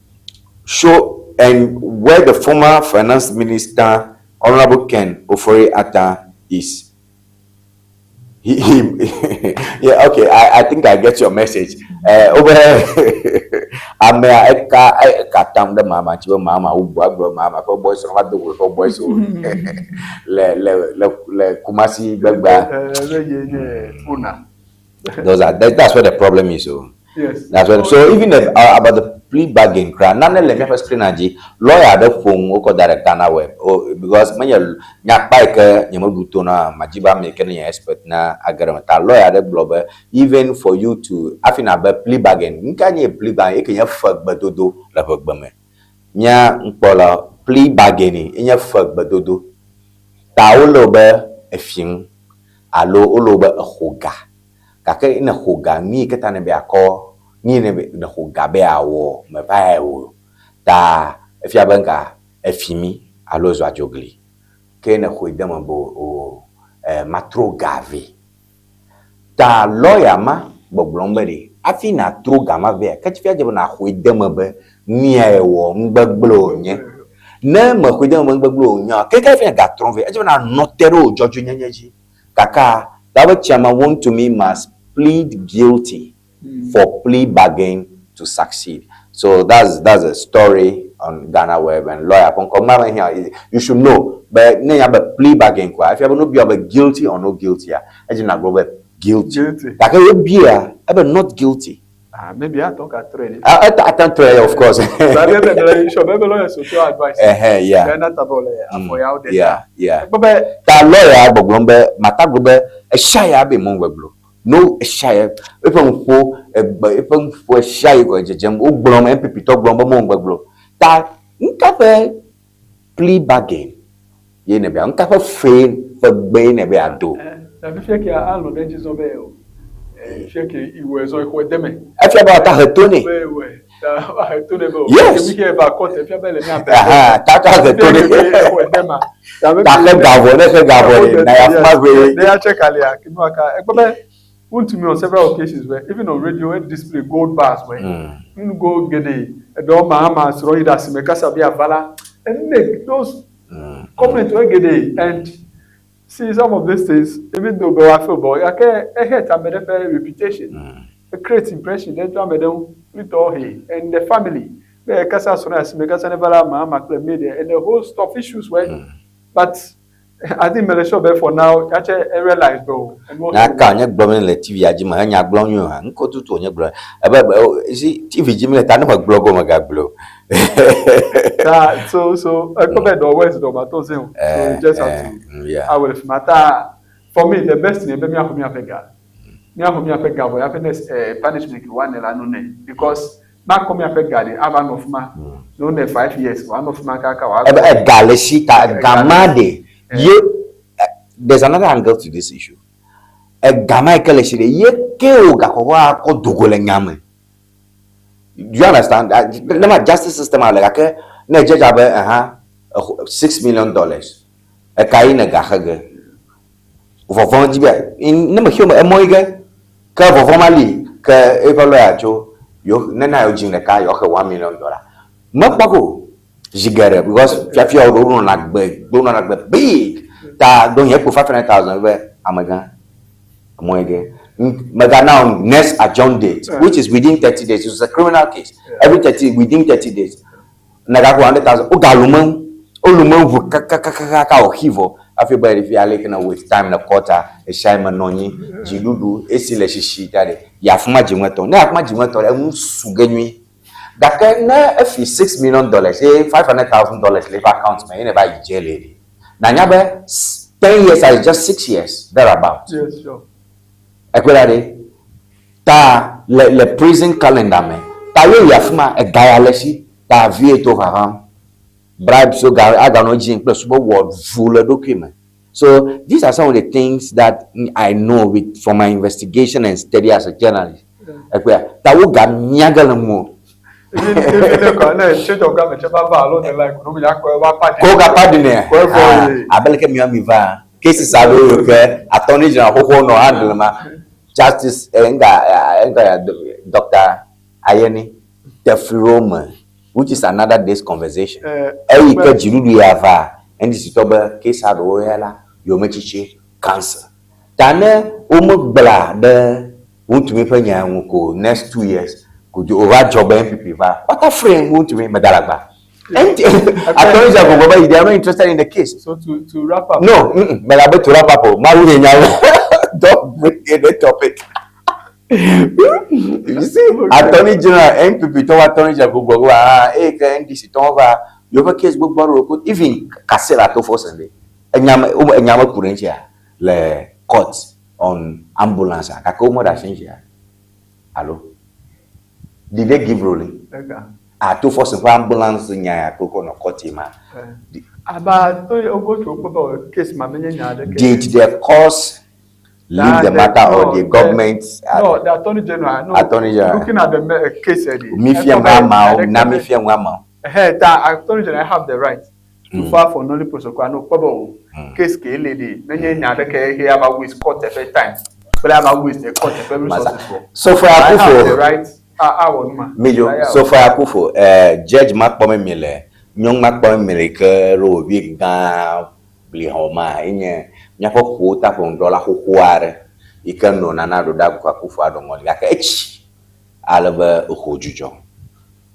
show and where the former finance minister, Honorable Ken Ofori-Atta, is. He, he, yeah, okay, I think I get your message. Over amea eka eka tam ɖe mama tsi be mama wo bua gblɔ mama ƒe boys va do go ƒe boys wo le le le le Kumasi gbegbea. Those are that, that's where the problem is. Oh. Yes. That's what, so even the, about the plea bargain kra nane le míaƒe screen dzi lawyer aɖe ƒo nu wokɔ da ɖe Ghana web oh, because menye nyakpa yi ke nyemeɖu to na madzi be ame yi ke ne nye expert na age ɖe me ta lawyer aɖe gblɔ be even for you to hafi nabe plea bargain nu ka nye plea bargain eke nye fe gbedodo le ʋegbe me mía ŋkpɔla plea bargaining enye fe gbedodo ta wole wo be efi ŋu alo wole wo be exo ga gake ne xo ga nu yi ke ta ne be akɔ nu yi ne be ne xo ga be awɔ meva ya o ta efia be ŋka efi mi alo zu adzogli ke ne xɔe de me be o e matrɔ ga vɛ ta lawyer ma gbɔgblɔm be ɖe hafi natrɔ ga ma vɛa ke fia dze be naxɔe de me be nu ya wɔ nugbegblẽ wònye ne mexɔe de me be nugbegblẽ wònyea ke ke fia gatrɔ vɛ edze be nanɔ te ɖe wò dzɔdzɔenyenye dzi kaka that way Chairman Wontumi must plead guilty for plea bargain to succeed. So that's that's a story on Ghana Web and lawyer ƒe ŋkɔ here. You should know. But ne ya be plea bargain kwa. If you have no be guilty or no guilty, edzi na gblɔ be guilty. Guilty. Gake wobia ebe not guilty. Ah, maybe I talk at three. Ah, ata try of course. But maybe sure, maybe lawyer social advice. Eh, yeah. Then that about for you there. Yeah. But Ta lawyer gbɔgblɔm be mata gblɔ be esia ya be mɔ gbegblɔ. No esia ya eƒe ŋƒo egbe eƒe ŋƒo esia yi kɔ dzedzem wogblɔm NPP tɔ gblɔm be mɔ gbegblɔ. Ta ŋka ƒe plea bargain ye ne be ŋka ƒe fe ƒe gbe ne be ado. Na fifia ke alɔ ɖe dzi zɔ be o. Fifia ke iwɔ zɔ ixɔ deme. Efia be ata he to nɛ. Be wɛ. Ta he to nɛ be o. Yes. Ke mi ke va court efia be le mia bɛ. Aha, ta ta he to nɛ. Ixɔ dema. Ta he gavɔ ne he gavɔ ne na ya fuma gbe. Ne ya check alia ke nu aka. Egbe be Wontumi on several occasions where even on radio e display gold bars where mm. go gede edo mahama sro yi da sime kasa bi avala and make those comment wey gede and see some of these things even though be wa feel but ake e hurt amede fe reputation mm. e create impression den to amede little he and the family be kasa sro ya sime kasa ne vala mahama kple media and the whole stuff issues where but I think Malaysia be for now actually realize though. Na ka nye gblɔm le TV dzi me enya gblɔm nyuie hã ŋkɔ tutu nye gblɔ ebe si TV dzi mi le ta ne me gblɔ gɔme gagblɔ. Ta so so ekpɔ be dɔ west dɔ ma to se o. So you just have to. Yeah. I will matter for me the best thing be mi afɔ mi afɛ ga. Míaxɔ míaƒe ga vɔ hafi ne eh, punishment ke woanɛ la no nɛ because makɔ míaƒe ga ɖe ava nɔ fi ma. Ne wonɛ 5 years wòanɔ fi ma kaka wòagbɔ. Ebe ega le si ta ega ma ɖe ye there's another angle to this issue. Ega ma yi ke le si ɖe ye ke wò gaxɔxɔ akɔ do go le nya me. Do you understand? Ne ma justice system ale gake ne edze dze abe eha $6 million eka yi ne ga xe ge. Vɔvɔ̃ dzi be ne me xio me emɔ yi ge ke vɔvɔ̃ ma li ke eƒe lawyer tso yo ne na yewo dzi ɖeka yewoaxe $1 million. Mekpɔ ko zi geɖe because fiafia wo ɖewo nɔna gbe ɖewo nɔna gbe big ta ɖo nye kpo 500,000 be amegã emɔ yi ge megana wo next adjourn date, which is within 30 days. It's a criminal case, every 30 within 30 days negakɔ 100,000 wo galu me wolu me ʋu kakakakaka wòxi vɔ hafi be ɖevi ale ke ne waste time le court a esia me nɔ anyi dziɖuɖu esi le sisi ta ɖe yi afi ma dziŋuetɔ ne afi ma dziŋuetɔ ɖe enu su ge nyui gake ne efi $6 million ye $500,000 le eƒe account me ye ne va yi jail ɖe nanya be 10 years is just 6 years thereabout. Yes, sure. Ekpe la ɖe ta le prison calendar me ta ye yi afi ma ega ya le si ta vie to vavam bribe so ga aganɔ dzi kple subɔ wɔ vu le ɖokui me. So these are some of the things that I know with from my investigation and study as a journalist. Ekpea ta wo ga mia ge le ŋu o. Even ne kɔ ne change of government tse va va alo ne like no mi la kɔ va party. Ko ga party ne. Ko evɔ ye. Abe leke mia mi va cases aɖewo yi ke attorney general xoxo nɔ handle ma justice nga nga Dr. Ayeni tefli me, which is another day's conversation. Eyi ke dziɖuɖu ya va NDC tɔ be case aɖewo ya la yometsitsi cancel ta ne womegblã ɖe Wontumi ƒe nya ŋu ko next 2 years ko wòva dzɔ be NPP va wata frame Wontumi medalagba. Attorney general gbogbo be they are not interested in the case. So to wrap up. No, megabe to wrap up o. Mawu nye nyawo. Don't bring in the topic. You see, attorney general NPP tɔwɔ attorney general gbogbo gbogbo ah eye ke NDC tɔwɔ va yewoƒe case gbogbo aɖewo ko even Kasera to force ɖe enyame enyame ku ɖe ŋutia le court on ambulance a gake womeɖe asi ŋutia alo did they give ruling? Ega. Ato Forson ƒe ambulance nya ya ko kɔ nɔ court ma. Aba to go to kpɔ be case ma menye nya aɖeke. Did the court leave the matter or the government? No, the attorney general. No, Attorney general. Looking at the case, Eddie. Mi fia ŋu amawo na mi fia ŋu amawo. Hey, ta attorney general have the right to file for nolle prosequi. No, kpɔ be o case ke le de menye nya aɖeke he ava waste court eƒe time kple ava waste the court eƒe resources for. Sophia I have Akufo. the right awɔ nu ma. Midzo Sophia Akufo judge ma kpɔm mi le nyɔnu ma kpɔm mi le ke ɖo wòvi gã blixɔ ma enye míaƒe ƒowo ta ʋɔnudrɔ̃la xoxo aɖe yi ke nɔ Nana Addo Dankwa Akufo Addo ŋɔli gake etsi ale be exɔ dzudzɔ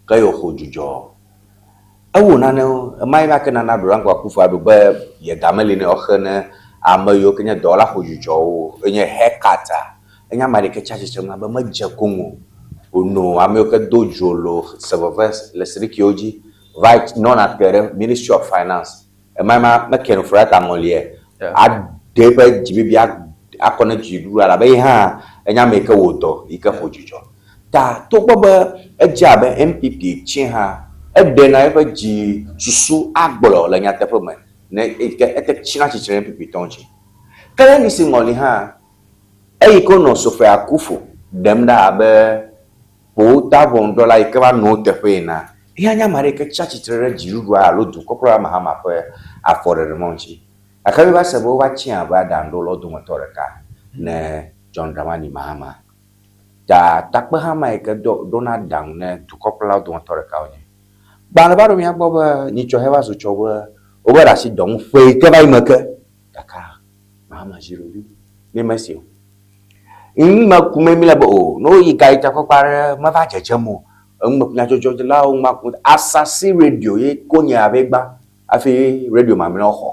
ke ye wòxɔ dzudzɔ ewɔ nanewo ema yi va ke Nana Addo Dankwa Akufo Addo be ye ga meli ne yewoaxe ne ame yiwo ke nye dɔwɔla xɔ dzudzɔwo enye haircut a enye ame ɖeke tsi atsitre ŋu be medze koŋ o wònɔ ame yiwo ke do dzo lo se veve le srikiwo dzi va nɔna te ɖe Ministry of Finance ema ma meke no Ofori-Atta ŋɔlie aɖe eƒe dzibibi akɔ ne dziɖuɖu elabe ye hã enye ame yi ke wɔ dɔ yi ke xɔ dzudzɔ ta togbɔ be edze abe NPP tsi hã eɖena eƒe dzi susu agblɔ le nyateƒe me ne eke ete tsina tsitre ɖe NPP tɔwo dzi ke le NDC ŋɔli hã eyi ke wonɔ Sophia Akufo ɖem ɖa abe ƒowota ʋɔnudrɔ̃la yi ke va nɔ wo teƒe ena eya nye ame aɖe yi ke tsi atsitre ɖe dziɖuɖua alo dukɔkplɔla Mahama ƒe afɔɖeɖe mɔ ŋuti gake mi va se be wova tsi abe aɖaŋuɖolawo dometɔ ɖeka ne John Dramani Mahama ta takpehama yi ke do ɖona aɖaŋu ne dukɔkplɔlawo dometɔ ɖeka wonye. Gbalẽ va ɖo mía gbɔ be nyitsɔ he va zu tsɔ be wobe ɖe asi dɔ ŋu ƒe yi ke va yi me ke gake Mahama zi ɖoɖoe mi mesi o. Nu me kum mi le be o ne woyi ga yi takpekpe aɖe meva dzedzem o. Enu me nyadzɔdzɔlawo ma ku Asasi radio ye ko nye abe gbã hafi radio mamlɛawo xɔ.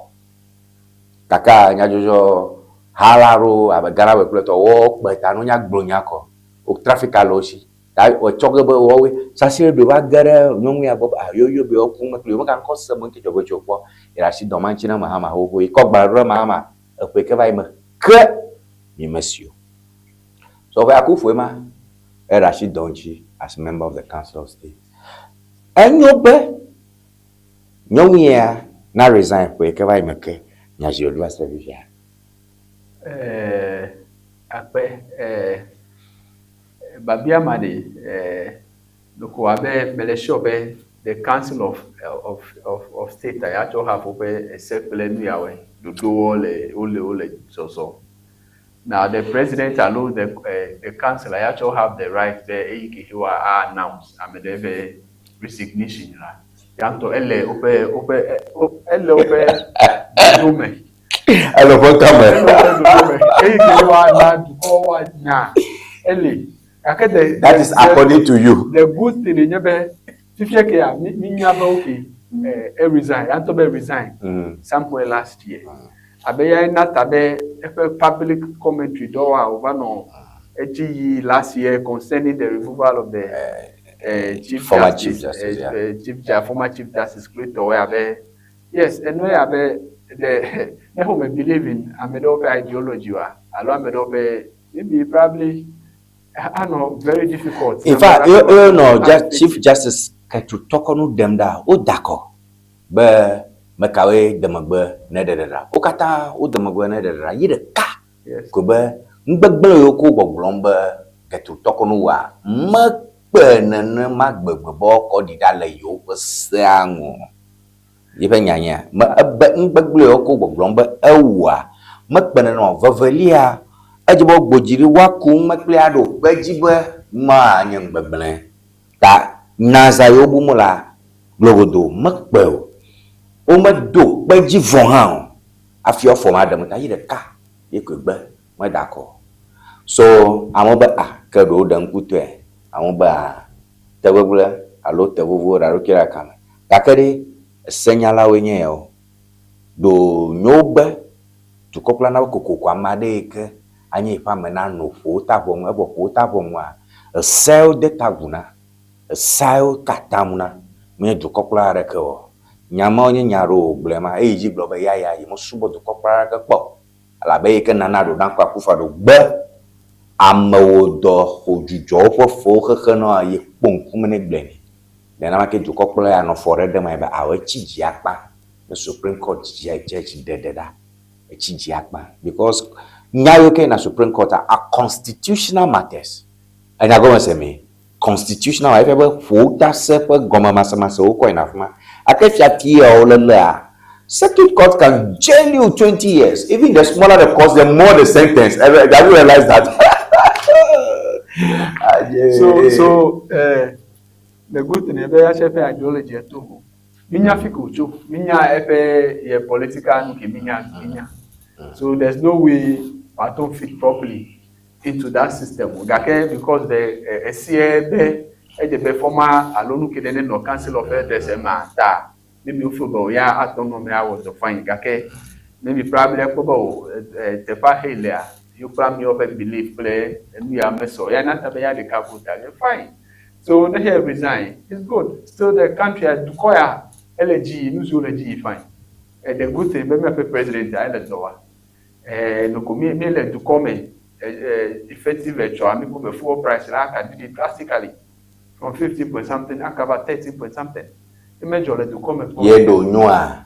Gake nyadzɔdzɔ ha la ɖewo abe Ghana kple tɔwo kpe ta ne wonya gblɔ nya kɔ. Wo traffic le wo si. Ta etsɔ ge be woawoe Sasi radio va ge ɖe nyɔnu ya gbɔ be ah yewo be yewoku me kple yewo mega ŋkɔ se me ŋuti dzɔgbe tso kpɔ. Ye ɖe asi dɔ ma ŋuti na Mahama xoxo yi kɔ gbalẽ ɖo ɖe Mahama eƒe ke va yi me ke mi mesi o. Tɔƒe Akuffo ma eɖe asi dɔ ŋuti as member of the Council of State. Enyo be nyɔnu ya na resign ƒe yi ke va yi me ke nya zi ɖoɖi va se ɖe fifia. Eh, akpe eh, babia ma ɖe eh, ɖeko abe mele sure be the Council of State ya tsɔ have woƒe ese kple nu yawoe ɖoɖowo le wole wole zɔzɔ. Now the president alo the council ya tsɔ have the right be eyi ke wa announce ame ɖe be resignation la. Ya ŋutɔ ele woƒe ele woƒe ɖoɖo me. Ele woƒe kame. Ele woƒe ɖoɖo me. Eyi ke wa na dukɔ wa nya ele. Gake the That is according to you. The good thing nye be fifia ke ya mi mi nya be okay eh resign ya ŋutɔ be resign somewhere last year. Abe ya na ta be eƒe public commentary dɔ wa wòva nɔ edzi yi last year concerning the removal of the chief former justice, chief justice, yeah. Former chief justice kple ya be yes enu ya be the ne wome believe in ame ɖewo ƒe ideology wa alo ame ɖewo ƒe maybe probably anɔ very difficult. In fact, you know, just Chief Justice Gertrude Torkornoo dem ɖa woda kɔ be mekawoe de megbe ne ɖeɖe ɖa. Wo katã wode megbe ne ɖeɖe ɖa. Yi ɖeka ko be nugbegblẽ yiwo ko gbɔgblɔm be Gertrude Torkornoo wɔa mekpe nenema gbegbe be woakɔ ɖi ɖa le yewoƒe sea ŋu o. Yeƒe nya nye me ebe nugbegblẽ yiwo ko gbɔgblɔm be ewɔa mekpe nenema o. Vevelia edze be wogbɔ dzi ɖi woaku numekpli aɖo kpe dzi be ma nye nugbegblẽ. Ta naza yiwo bum la glogodo mekpe o. Womedo kpe dzi vɔ hã o. Hafi woafɔ ma ɖem ta yi ɖeka ye koe gbe meda kɔ. So amewo be ah ke ɖewo ɖe ŋkutɔe. Amewo be ah te gbegblẽ alo te vovo ɖe ɖokui ɖe kame. Gake ɖe esenyalawoe nye yawo. Ɖo nyo be dukɔkplɔla na be kokoko ame aɖe yi ke anye yiƒe ame nanɔ ƒo ta ʋɔnu evɔ ƒo ta ʋɔnua eseawo de ta gu na eseawo ka tam na menye dukɔkplɔla aɖeke o. Nya mawo nye nya ɖewo wògblɔe ma eyi dzi gblɔ be ya ya yemesubɔ dukɔkplɔla aɖeke kpɔ o. Elabe eyi ke nana ɖo Dankwa Akufo-Addo gbe amewo dɔ xo dzudzɔ woƒe fewo xexe nɔ ye kpɔ ŋkume ne gblɔe nɛ. Nenema ke dukɔkplɔla ya nɔ fɔ ɖe ɖem ayi be awɔ etsi dzi akpa ne Supreme Court judge ɖeɖe ɖa. Etsi dzi akpa because nya yiwo ke yina Supreme Court are constitutional matters. Enya gɔme se mi? Constitutional efia be ƒo ta se ƒe gɔmemasemase wokɔ yina afi ma. Ake fiati yawo lelea, circuit court can jail you 20 years. Even the smaller the cost, the more the sentence. Have you realized that? So the good thing ebe ya ƒe ideology eto ho. Minya fi ko tso, minya eƒe ye political nu ke minya minya. So there's no way wòato fit properly into that system. Gake because the esie be edze be former alo nu ke ɖe ne nɔ Council of Elders ema ta maybe wo feel be o ya atɔ nɔ me awɔ dɔ fine gake maybe probably ekpɔ be o teƒea he lea yewo kple amewo ƒe belief kple enu ya mesɔ ya na ta be ya ɖeka vote a fine. So ne he resign, it's good. Still the country dukɔ ya ele dzi yi nu siwo le dzi yi fine. The good thing be míaƒe president ya ele dɔ wa. Noko mi mi le dukɔ me effective etsɔ ami ko be fuel price la aka ɖiɖi drastically from 15 point something aka va 13 point something. Emedzɔ le dukɔ me kpɔ. Ye ɖo nyoa,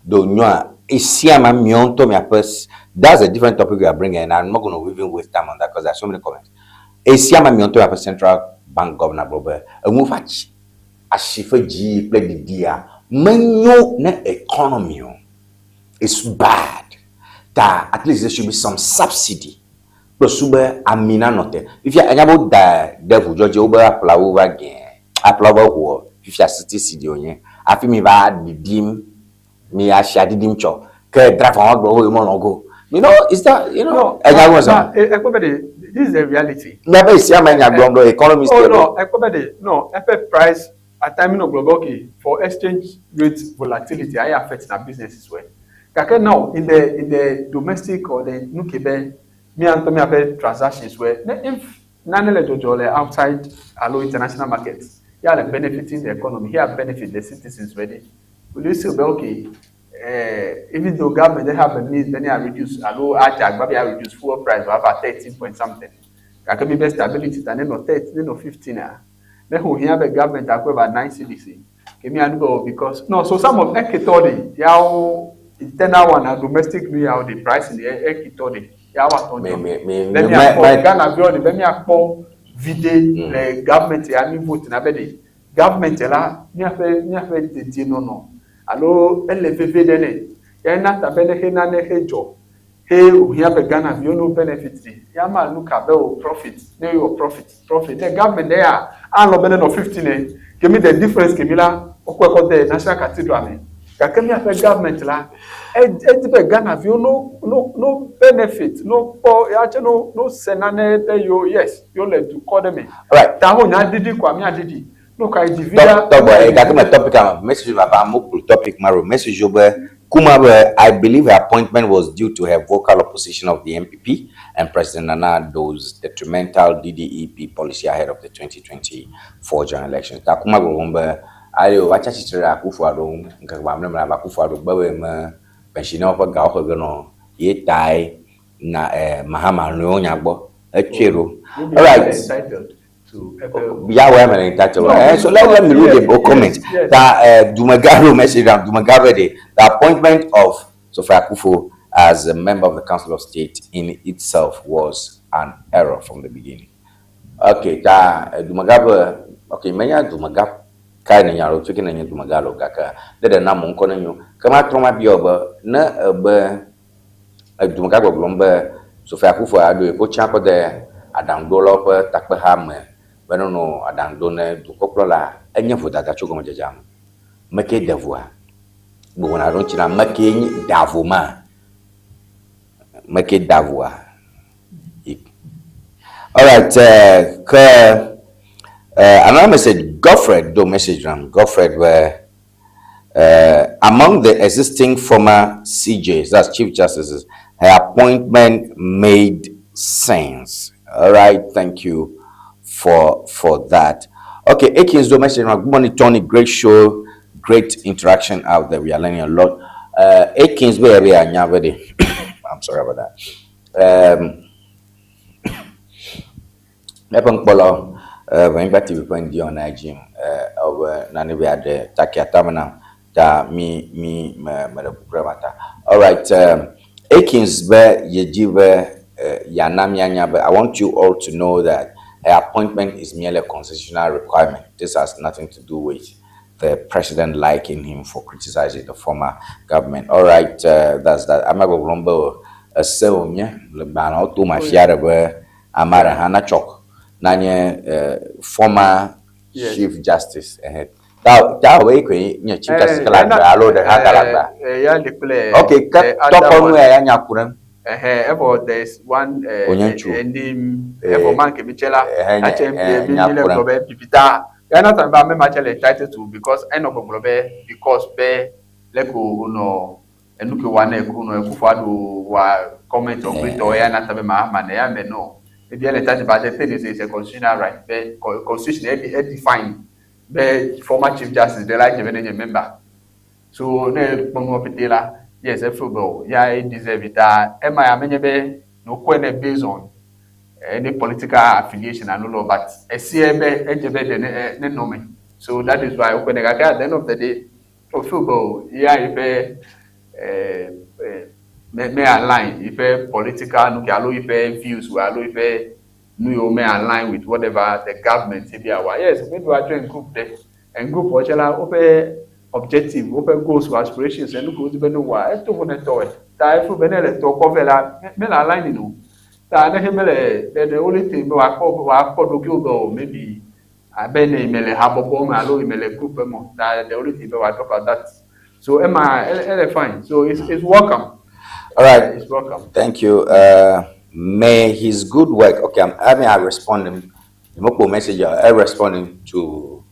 ɖo nyoa. Esia ma miɔ ŋutɔ miaƒe that's a different topic we are bringing and I'm not going to even waste time on that because there are so many comments. Esia ma miɔ ŋutɔ miaƒe central bank governor gblɔ be eŋu ƒe atsi asi ƒe dzi kple ɖiɖia menyo ne economy o. It's bad. Ta at least there should be some subsidy. Kple su be ami nanɔ te. Fifia enya be woda ɖe ʋudzɔdzi wobe aƒlawo va gɛ. Aƒlawo be ʋuɔ fifia 60 cedi wònye. Hafi mi va ɖiɖim mi asia ɖiɖim tsɔ. Ke driver wa gblɔ wo melɔ̃ go. You know, is that you know? No, enya gblɔ sa. Ekpɔ be de this is the reality. Miaƒe esia me nya gblɔm ɖo economist. Oh no, ekpɔ be de no eƒe price at time no gblɔ be okay for exchange rate volatility ayi affect na businesses well. Gake now in the domestic or the nu ke be mía ŋutɔ míaƒe transactions wɛ ne if nane le dzɔdzɔ le outside alo international market ya le benefiting the economy here benefit the citizens ready will you still be okay even though government dey have a means then they reduce alo adze agba be reduce fuel price about 13 point something. Gake mi be stability ta ne nɔ 13, ne nɔ 15 a, ne ho hiã be government akɔe va 9 cedis ke mi anu be o because no so some of eketɔ de yawo internal one na domestic nu yawo de pricing de eketɔ de yawo atɔ Me jɔ. me me Be me mi akpɔ me Ghana viwo de be mi akpɔ viɖe le government ya mi vote na be de government la miaƒe miaƒe dedienɔnɔ alo ele veve ɖe nɛ. Ya na ta be ne xe nane xe dzɔ he wòhiã be Ghana viwo no benefit ɖi ya ma nu ka be o profit ne yɔ profit profit ne government ɖe ya alɔ be ne nɔ 15 ne ke mi the difference ke mi la wokɔe kɔ de National Cathedral me gake miaƒe government la edi be Ghana viwo no no no benefit no kpɔ ya tse no no se nane be yo yes yo le dukɔ ɖe me. Alright. Ta ho nya didi koa mia didi no ka yi dzi vi ɖa. Tɔgbɔ eh, gake me topic a message vava amewo kplɔ topic ma ɖo message wo be Kuma be I believe her appointment was due to her vocal opposition of the NPP and President Nana Addo's detrimental DDEP policy ahead of the 2024 general elections. Ta Kuma gbɔgblɔm be ale wòva tsi atsitre ɖe Akufo Addo ŋu ŋkeke mamlɛ me la, Akufo Addo gbe be me pensioner ƒe gawo xe ge nɔ ye tae na eh, Mahama lɔ̃e nya gbɔ etsɔe ɖo. Maybe Alright. entitled to eƒe Yahweh am entitled. No, Eh, so let, let me read yes, the comment. yes, yes. That Dumegaro message and Dumegaro the appointment of Sophia Akuffo as a member of the Council of State in itself was an error from the beginning. Okay, ta Dumegaro, okay, menya Dumega kai ne nyalo tso ke ne nye Dumegaro gake ɖe ɖe na mo ŋkɔ ne nyo. Ke ma trɔ ma biɔ be ne ebe Dumegã gbɔgblɔm be Sophia Akuffo aɖo yeƒe tsã kɔ de aɖaŋuɖolawo ƒe takpeha me be nenɔ aɖaŋu ɖom ne dukɔkplɔla enye vodada tso gɔmedzedzea me. Meke de voa? Gbogbo na ɖo ŋuti na meke nye da vo ma? Meke da voa? All right, ke another message, Godfred do message ram. Godfred where among the existing former CJs, that's Chief Justices, her appointment made sense. All right, thank you for that. Okay, Akins do message. Good morning, Tony. Great show, great interaction out there. We are learning a lot. Akins, where we are now, ready. I'm sorry about that. Míaƒe nukpɔlawo, Ʋenyigba TV ƒe ŋdi wɔna edzi yim ewɔ be nane be yeaɖe takia tame nam ta mi mi me meɖe kuku ɖe mata. Alright, Akins be yedi be yeana míanya be I want you all to know that her appointment is merely a constitutional requirement. This has nothing to do with the president liking him for criticizing the former government. All right, that's that. Ame gbɔgblɔm be ese wònye le gbalẽwo to me afia ɖe be ame aɖe hã natsɔ nanye former chief justice. Ehe. Ta ta wòe koe nye chief justice ke le agbe alo ɖe hã gale agbea? Ya li kple Okay, ke tɔkɔ nu ya ya nya ku ɖe. Ehe, evɔ there is one Wònye ŋutsu. name evɔ man ke mi tse la Ehe, atse nye mi nya mi le ku ɖe. gblɔ be pipita ya na ta be ame ma tse le entitled to because enɔ gbɔgblɔ be because be le ko wonɔ enu ke wa ne ko nɔ Akufo Addo wa comment or gbetɔ ya na ta be ma ma ne ya me no maybe ele entitled but the thing is it's a constitutional right be constitution e define be former chief justice de la dze be ne nye member so ne kpɔnua pete la yes e feel be o ya e deserve it ta ema ya menye be no kɔe ne based on any political affiliation alo lɔ but esie be edze be ɖe ne ne nɔ me so that is why wokɔe ne gake at the end of the day o feel be o ya yiƒe me me align yiƒe political nu ke alo yiƒe views wo alo yiƒe nu yiwo me align with whatever the government say be awa yes maybe wa join group ɖe and group wɔ tse la woƒe objective woƒe goals or aspirations enu ke wodi be ne wɔa eto vo ne tɔwɔe ta efo be ne le tɔ kɔ vɛ la me le align o ta ne he mele the only thing be wòakpɔ wòakpɔ ɖokuiwo be o maybe abe ne me le habɔbɔ me alo me le group me ta the only thing be wòa drop out that so ema ele ele fine so it's welcome. All right. It's welcome. Thank you. May his good work. Okay, I mean, I responding. Moko message. I responding to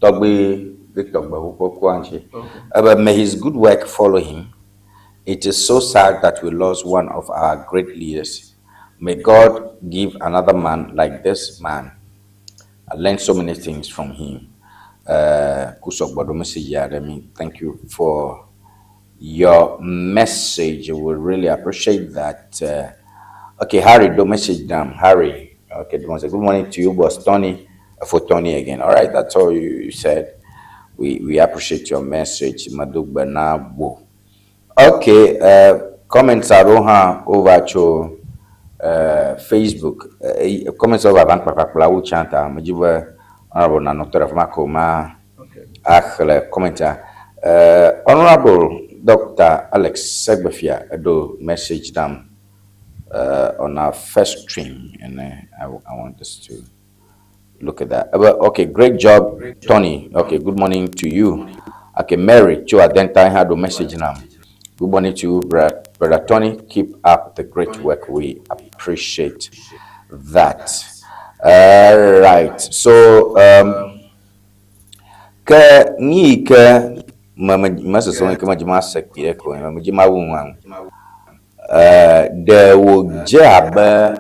Togbi Victor Gbehu Kwanchi. But may his good work follow him. It is so sad that we lost one of our great leaders. May God give another man like this man. I learned so many things from him. Kusok message Thank you for your message. We really appreciate that. Okay, Harry, do message them. Harry. Okay, good morning to you, boss Tony. For Tony again. All right, that's all you said. We appreciate your message. Madugba na bo. Okay, comments aɖewo hã wova tso Facebook. Comments aɖewo vava kplakplakpla wu tsã ta medzi be honorable nanɔ tɔ ɖe afi ma ko ma axlẽ comment a. Honorable Dr. Alex Segbefia eɖo message nam on our first stream and I want us to look at that. Okay, great job, Tony. Okay, good morning to you. Okay, Mary tso Adenta had a message now. Good morning to you, brother, brother Tony. Keep up the great work. We appreciate that. All right. So, ke ni ke me me me sese ke me dzi ma se kpi ɖe ko me me dzi ma wu nua. Ɖe wòdze abe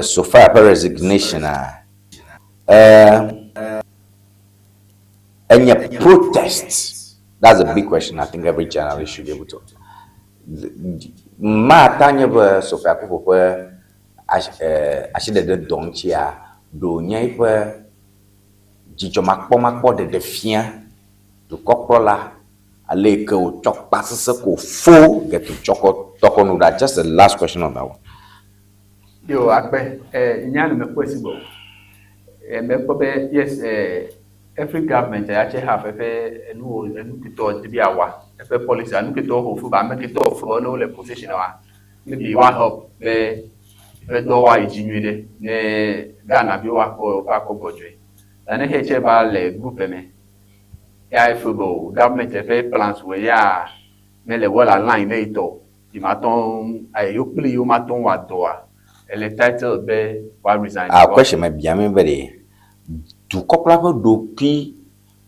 Sophia ƒe resignation a enye protest. That's a big question. I think every journalist should be able to. Mata nye be Sophia Akuffo ƒe asiɖeɖe dɔ ŋutia ɖo nye eƒe dzidzɔmakpɔmakpɔ ɖeɖe fia dukɔkplɔla ale yi ke wòtsɔ kpasese ko fo geto tsɔkɔ tɔkɔnu ɖa. Just the last question on that one. Yo, akpe nya ne mekpɔe si gbɔ. Mekpɔ be yes, every government ya tse have eƒe enu enu ketɔ di be yeawɔ, eƒe policy enu ketɔ xɔ fu ba ame ketɔ fɔ ne wole position wa maybe wa help be eƒe dɔ wa yi dzi nyuie ɖe ne Ghana vi woakpɔ woakpɔ gbɔdzɔe. Ta ne xe tse va le group me ya efe be o government eƒe plans wo ya mele well align ne yitɔ yi ma tɔn ayi yo kpli yo ma tɔn wa dɔa ele title be wa resign. Ah, question me bia mi be ɖe dukɔkplɔla ƒe ɖokui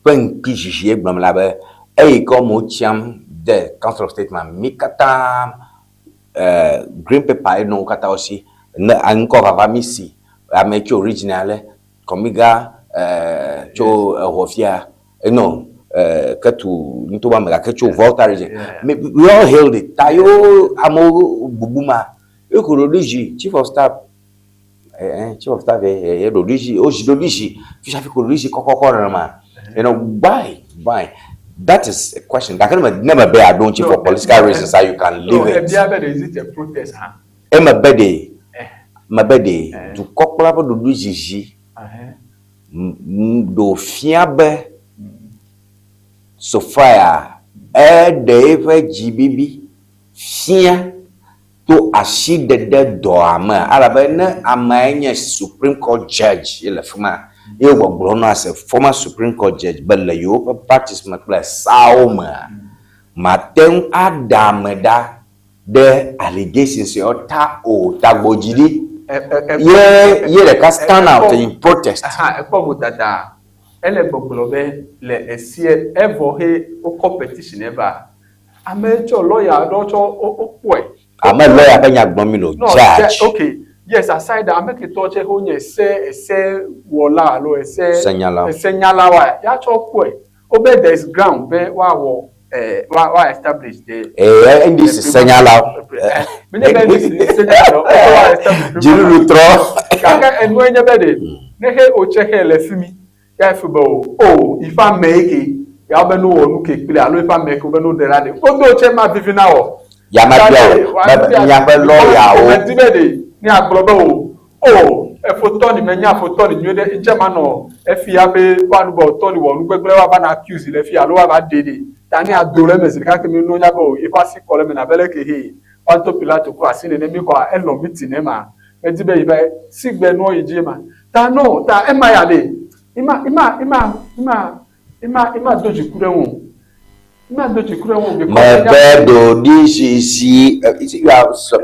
ƒe ŋkui zizi gblɔm la be eyi ke wɔme wotsiam de Council of State ma mi katã green paper ye nɔ wo katã wo si ne ŋkɔ vava mi si ame tso original le kɔmiga tso exɔ fia no ketu nuto me gake tso Volta region. We all hailed it. Ta yo amewo bubu ma yo ko ɖoɖo dzi chief of staff chief of staff ye ɖoɖo dzi wo zi ɖoɖo dzi fiafi ko ɖoɖo dzi kɔkɔkɔ nenema. Why? That is a question. Gake ne me be aɖo ŋuti for political reasons that you can leave it. Ebia be is it a protest ha? Eme be ɖe me be ɖe dukɔkplɔla ƒe ɖoɖo zizi ɖo fia be Sophia eɖe eƒe dzibibi fia to asiɖeɖe dɔa me alabe ne amea nye Supreme Court judge ye le fi ma ye wògbɔgblɔ na as a former Supreme Court judge be le yewoƒe practice me kple seawo mea mate ŋu aɖe ame ɖa ɖe allegations yawo ta o tagbɔ dzi ɖi ye ye ɖeka stand out in protest. Ekpɔ vodada ele gbɔgblɔ be le esie evɔ he wokɔ petition eva ame tsɔ lawyer aɖewo tsɔ wokpɔe. Ame lawyer ƒe nya gblɔm mi le o judge. Okay, yes, aside that, ame ketɔ tse wonye ese ese wɔla alo ese Senyala. Esenyala wa ya tsɔ kpɔe wobe there is ground be woawɔ wa establish the. NDC senyala. Menye be NDC senyala o wa establish. Dziɖuɖu trɔ. Gake enue nye be ɖe ne he wotse he le fi mi ya efe be o o ife ame yi ke ya be no wɔ nu ke kple alo ife ame ke be no ɖe la ɖe wodo tse ma vivi na wɔ. Ya ma bia o miaƒe lɔyawo. Medi be ɖe ne agblɔ be o o efotɔ ni menya fotɔ ni nyuie ɖe ŋtsɛ ma nɔ efia be woanu be tɔ ni wɔ nu gbegblẽ woava na accuse le fia alo woava ɖe ɖe ta ne ado le eme zi ɖeka ke mi no nya be o eƒe asi kɔ le eme na be leke he Ponto Pilato kɔ asi nene mi xɔa elɔ mi ti ne ma medi be yi be sigbe nuwo yi dzi ma ta no ta ema ya ɖe ima ima ima ima ima ima do dziku ɖe ŋu ima do dziku ɖe ŋu. Mebe ɖoɖi sisi you are so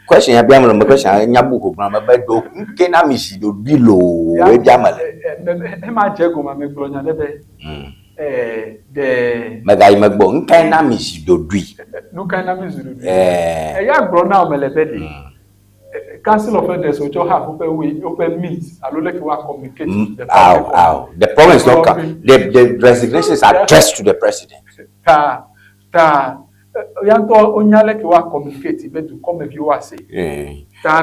question ya bia me le me question nya bu ko gblɔ mebe ɖo nke na mi si ɖoɖi loo ebia me le. Ema dze gɔme me gblɔ nya ɖe be ɖe. Megayi megbe o nkae na mi zi ɖoɖoe. Nu kae na mi zi ɖoɖoe. Eya gblɔ na ame le be ɖe Council of Elders wotsɔ have woƒe way woƒe means alo leke wa communicate to the public. Aw aw the problem is not the resignation is addressed to the president. Ta ta ya ŋutɔ wonya leke wa communicate be dukɔmeviwo ase.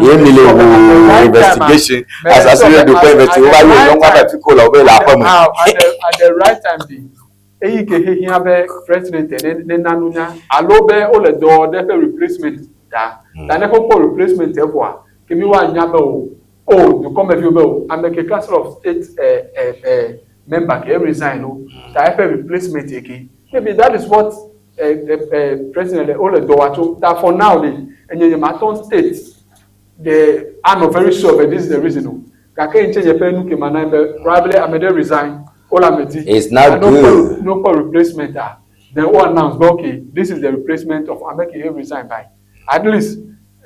Ye mi le ʋu investigation asasi radio ƒe investigation wova yɔ nyɔnua be fi ko le wobe le aƒe me. At the right time ɖi eyi ke hiã be president ne nena nunya alo be wole dɔ wɔ ɖe eƒe replacement ta. Ta ne wokpɔ replacement evɔa ke mi woanya be o o dukɔmeviwo be o ame ke council of state eh, eh, eh, member ke resign o ta eƒe replacement ke maybe that is what eh, eh, eh, president le wole dɔ wa tso ta for now le enye nye matɔ state de anɔ very sure but this is the reason o gake ŋtse nye ƒe nu ke ma na be probably ame ɖe resign wole ame di It's not and no good. kpɔ no kpɔ replacement ah then wo announce be okay this is the replacement of ame ke resign by at least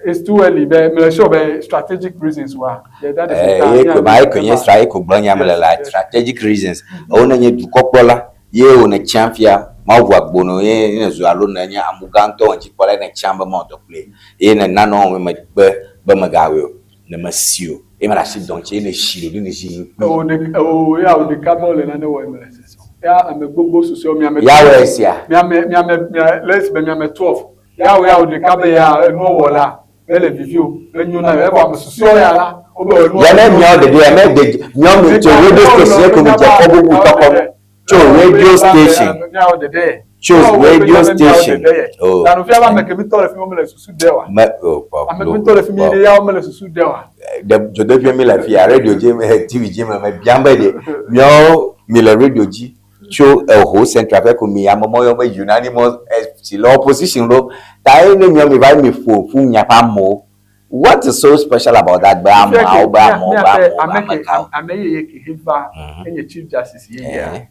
it's too early be mele sure be strategic reasons wa yeah, that is Eh, ye ko ma ye ko nye sra ye ko gblɔ nya me le la strategic reasons. Ewo ne nye dukɔkplɔla ye wo ne tsiã fia mawu ʋu agbono ye ne zu alo ne nye amu gã ŋutɔ dzikpɔla ye ne tsiã be mawɔ dɔ kple ye ne nanɔ me megbe be megawɔe o ne mesi o ye me le asi dɔm tsi ye ne si ɖoɖi ne si zikpui. Ewo ɖeka ewo ya wo ɖeka be wole nane wɔ mele sese ya ame gbogbo susɔewo miame Ya wɔ esia. miame miame mia le esi be miame 12 ya wo ya wo ɖeka be ya enuwo wɔ la mele vivi o menyo na evɔ ame susɔewo ya la wobe enuwo Ya ne miawo ɖeɖe ya ne de miawo mi tso radio station ye ko mi dze kɔ bubu tɔkɔ tso radio station miawo ɖeɖe tso radio station oh tanu fia be ame kemi tɔ le fi mi womele susu de wa me oh kpɔ ame kemi tɔ le fi mi ɖe ya womele susu de wa ɖe dzodoƒe mi le fia radio dzi me tv dzi me me biam be ɖe miawo mi le radio dzi tso eho central ƒe ko mi ame mɔ yɔ be unanimous si le opposition ɖo ta ye ne miawo mi va mi ƒo ƒu miaƒe amewo what is so special about that be ameawo be amewo be amewo be ame ame ke kawo ame yeye ke he va enye chief justice yeyea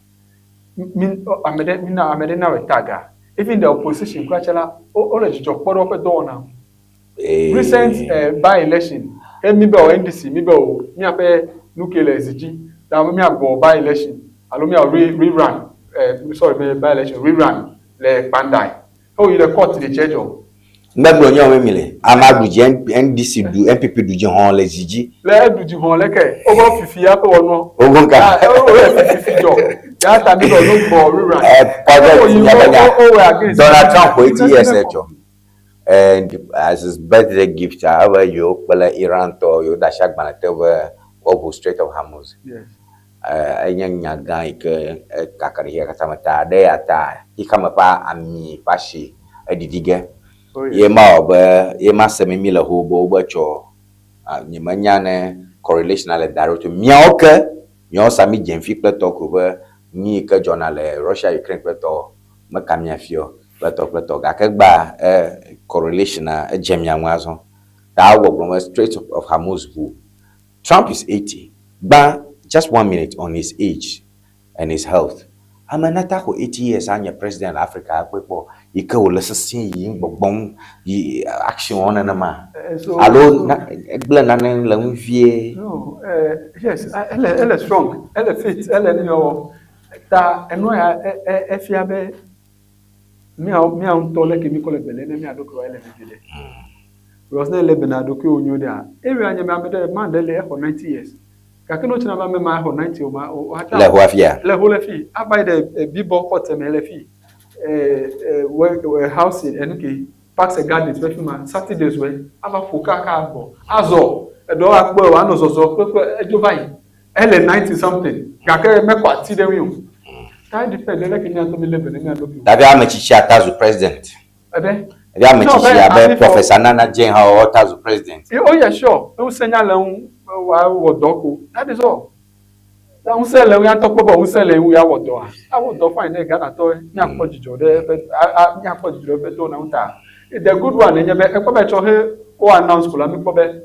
mi ame ɖe mi na ame ɖe na wɔ taga even the opposition kura tse la wo wole dzidzɔ kpɔ ɖe woƒe dɔwɔna ŋu. Recent by election he mi be o NDC mi be o miaƒe nu ke le zi dzi ta miagbɔ by election alo miawɔ re rerun sorry be by election rerun le Kpandai he woyi ɖe court ɖe tse dzɔ. Megblɔ nye wɔme mi le ama ɖu dzi NDC ɖu NPP ɖu dzi hɔn le zi dzi. Le eɖu dzi hɔn leke wobe fifi ya ƒe wɔnɔ. Wogo ka. O le fifi dzɔ ya ta mi be no gbɔ rerun. Project nyabanya O wɔ against. Donald Trump xɔ 80 years etsɔ and as his birthday gift ebe yewo kple Iran tɔ yewo da asi agbalẽ te be woaʋu Strait of Hormuz. Yes. Enye nya gã yi ke ekaka ɖe xexea katã me ta ɖe ya ta xexeame ƒe ami ƒe asi eɖiɖi ge. Oh, yes. Ye ma wɔ be ye ma se mi le ho be wobe tsɔ nye menya ne correlation le da ɖo to miawo ke miawo sa mi dze fi kple tɔ ko be nu yi ke dzɔna le Russia Ukraine kple tɔ meka mia fiɔ kple tɔ kple tɔ gake gba correlation a edze mia ŋu azɔ ta wo gbɔgblɔm be Strait of Hormuz ʋu. Trump is 80 gba just one minute on his age and his health. Ame nata xɔ 80 years anye president le Africa akpɔe kpɔ yi ke wòle sesĩe yiyim gbɔgbɔm yi action wɔm nenema So, alo na egblẽ nane le ŋu vie. No, yes, ele ele strong, ele fit, ele nu yɔwɔ. Ta enua ya efia be miawo miawo ŋutɔ leke mi kɔ le bele ne mia ɖokuiwoa ele vevi ɖe. Because ne ele bena ɖokuiwo nyo ɖea, area nye me ame ɖe man ɖe le exɔ 90 years. Gake ne wotsina be ame ma exɔ 90 o ma o ate Le ho afia. Le ho le fi. Ava yi ɖe bibɔ court me le fi. We housing enu ke Parks and Gardens ƒe fi ma Saturdays wɛ ava ƒo kaka gbɔ. Azɔ eɖewo akpɔe wòanɔ zɔzɔ kpekpe edzo va yi. Ele 90 something gake mekɔ ati ɖe ŋui o. Ta depend ɖe leke mía ŋutɔ mi lé be ne mía ɖokuiwo. Davi ame tsitsi ata zu president. Ebe. Davi ame No, tsitsi be abe ami fɔ- Professor Nana Jane hã wota zu president. Oh yeah, sure. Ŋusẽ nya le ŋu wòawɔ dɔ ko. That is all. Ta ŋusẽ le ŋu ya ŋutɔ kpɔ be ŋusẽ le ŋu ya wɔ dɔa. Awɔ dɔ fine ne Ghanatɔ míakpɔ dzidzɔ ɖe eƒe míakpɔ dzidzɔ ɖe eƒe dɔwɔna ŋu ta. The good one enye be ekpɔ be tsɔ he wo announce ko la mi kpɔ be